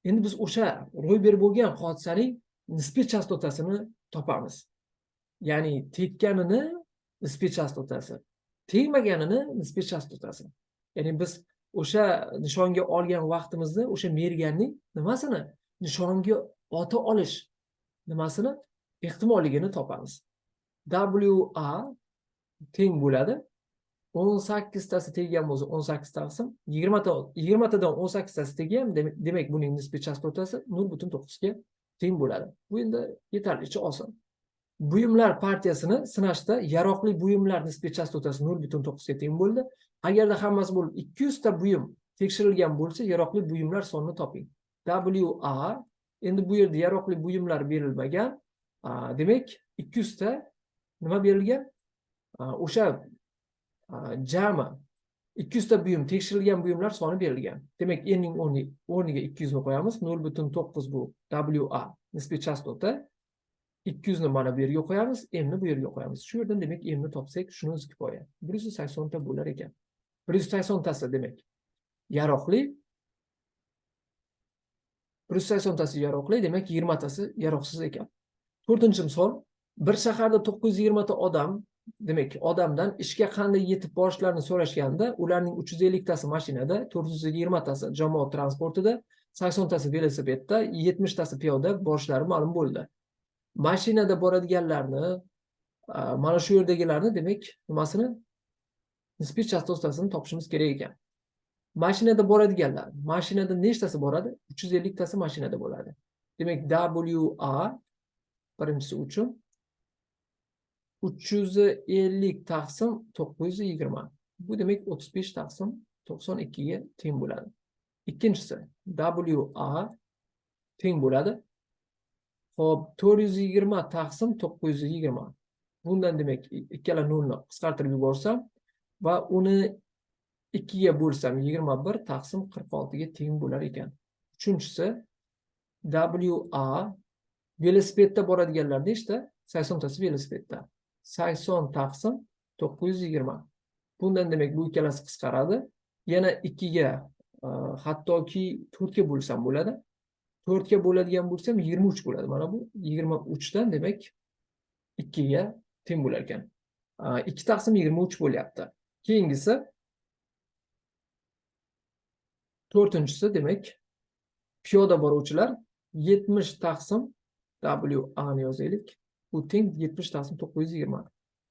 Endi biz o'sha ro'y berib bo'lgan hodisaning nisbiy chastotasini topamiz. Ya'ni tekkanini nisbiy chastotasi, tegmaganini nisbiy chastotasi. Ya'ni biz o'sha nishonga olgan vaqtimizda o'sha merganning nimasini nishonga ota olish nimasini ehtimolligini topamiz. WA teng bo'ladi 18 tasi teggan bo'lsa 18 taqsim 20 tadan 18 tasi teggan, demak buning nisbiy chastotasi 0.9 ga teng bo'ladi. Bu endi yetarlicha oson. Buyumlar partiyasini sinashda yaroqli buyumlar nisbiy chastotasi 0.9 ga teng bo'ldi. Agarda hammasi bo'lib 200 ta buyum tekshirilgan bo'lsa, yaroqli buyumlar sonini toping. WA, endi bu yerda yaroqli buyumlar berilmagan. Demak 200 ta nima berilgan? O'sha jami 200 ta buyum tekshirilgan buyumlar soni berilgan. Demak, n ning o'rniga 200 ni qo'yamiz. 0.9 bu WA nisbiy chastota. 200 ni mana bu yerga qo'yamiz, m ni bu yerga qo'yamiz. Shu yerdan demak m ni topsak, shuni o'zi kifoya. 180 ta bo'lar ekan. 180 tasi demak yaroqli. 180 tasi yaroqli, demak 20 tasi yaroqsiz ekan. 4-chi misol, bir shaharda 920 ta odam, demak odamdan ishga qanday yetib borishlarini so'rashganda, ularning 350 tasi mashinada, 420 tasi jamoat transportida, 80 tasi velosipedda, 70 tasi piyoda borishlari ma'lum bo'ldi. Mashinada boradiganlarni, mana shu yerdagilarni demak nimasini nisbiy chastotasini topishimiz kerak ekan. Mashinada boradiganlar, mashinada nechtasi boradi? 350 tasi mashinada bo'ladi. Demak WA birinchisi uchun 350 taqsim 920. Bu demak 35 taqsim 92 ga teng bo'ladi. Ikkinchisi WA teng bo'ladi. Xo'p, 420 taqsim 920. Bundan demak ikkala nolni qisqartirib yuborsam va uni 2 ga bo'lsam 21 taqsim 46 ga teng bo'lar ekan. Uchinchisi WA velosipedda boradiganlar nechta? 80 tasi velosipedda. 80 taqsim 920. Bundan demak bu ikkalasi qisqaradi. Yana 2 ga, hattoki 4 ga bo'lsam bo'ladi. 4 ga bo'ladigan bo'lsam 23 bo'ladi. Mana bu 23 dan demak 2 ga teng bo'lar ekan. 2 taqsim 23 bo'lyapti. Keyingisi to'rtinchisi demak piyoda boruvchilar 70 taqsim WA ni yozaylik. Bu teng 70 taqsim 920.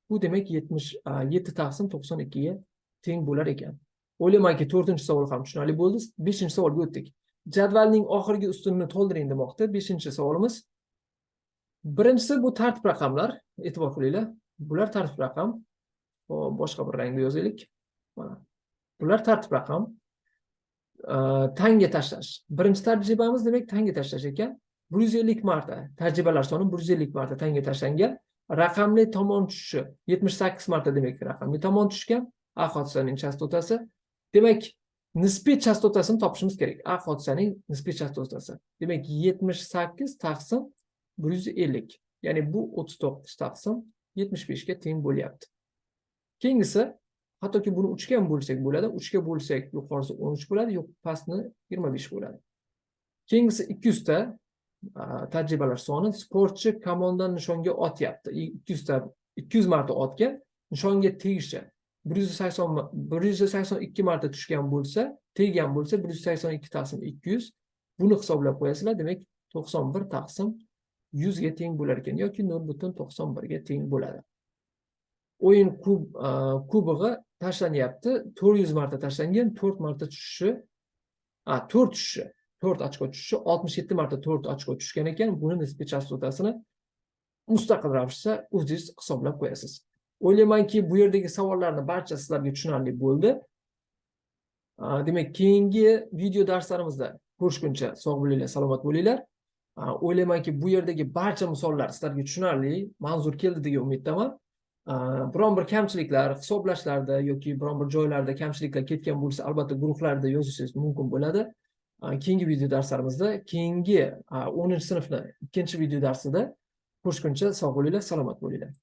Bu demak 77 taqsim 92 ga teng bo'lar ekan. O'ylaymanki, 4-savol ham tushunarli bo'ldi. 5-savolga o'tdik. Jadvalning oxirgi ustunini to'ldiring demoqda. 5-savolimiz. Birinchisi bu tartib raqamlar. E'tibor qilinglar. Bular tartib raqam. Xo'p, boshqa bir rangda yozaylik. Mana. Bular tartib raqam. Tanga tashlash. Birinchi tajribamiz demak tanga tashlash ekan. 150 marta tajribalar soni 150 marta tanga tashlangan. Raqamli tomon tushishi 78 marta, demak raqamli tomon tushgan. A hodisaning chastotasi. Demak, nisbiy chastotasini topishimiz kerak. A hodisaning nisbiy chastotasi. Demak, 78 taqsim 150. Ya'ni bu 39 taqsim 75 ga teng bo'lyapti. Keyingisi, hattoki buni 3 ga ham bo'lsak bo'ladi. 3 ga bo'lsak yuqorisi 13 bo'ladi, yo'q pastni 25 bo'ladi. Keyingisi 200 ta tajribalar soni. Sportchi kamondan nishonga otyapti. 200 ta 200 marta otgan, nishonga tegishi 182 marta tushgan bo'lsa, teggan bo'lsa 182 taqsim 200, buni hisoblab qo'yasizlar, demak 91 taqsim 100 ga teng bo'lar ekan yoki 0,91 ga teng bo'ladi. O'yin kubog'i tashlanyapti, 400 marta tashlangan, 4 marta tushishi, 4 tushishi, 4 ochko tushishi, 67 marta 4 ochko tushgan ekan. Buni nisbiy chastotasini mustaqil ravishda o'zingiz hisoblab qo'yasiz. O'ylaymanki, bu yerdagi savollarni barchasi sizlarga tushunarli bo'ldi. Demak, keyingi video darslarimizda ko'rishguncha sog' bo'linglar, salomat bo'linglar. O'ylaymanki, bu yerdagi barcha misollar sizlarga tushunarli, manzur keldi degan umiddaman. Biron bir kamchiliklar hisoblashlarda yoki biron bir joylarda kamchiliklar ketgan bo'lsa, albatta guruhlarda yozishingiz mumkin bo'ladi. Keyingi video darslarimizda, keyingi 10-sinfni ikkinchi video darsida ko'rishguncha sog' bo'linglar, salomat bo'linglar.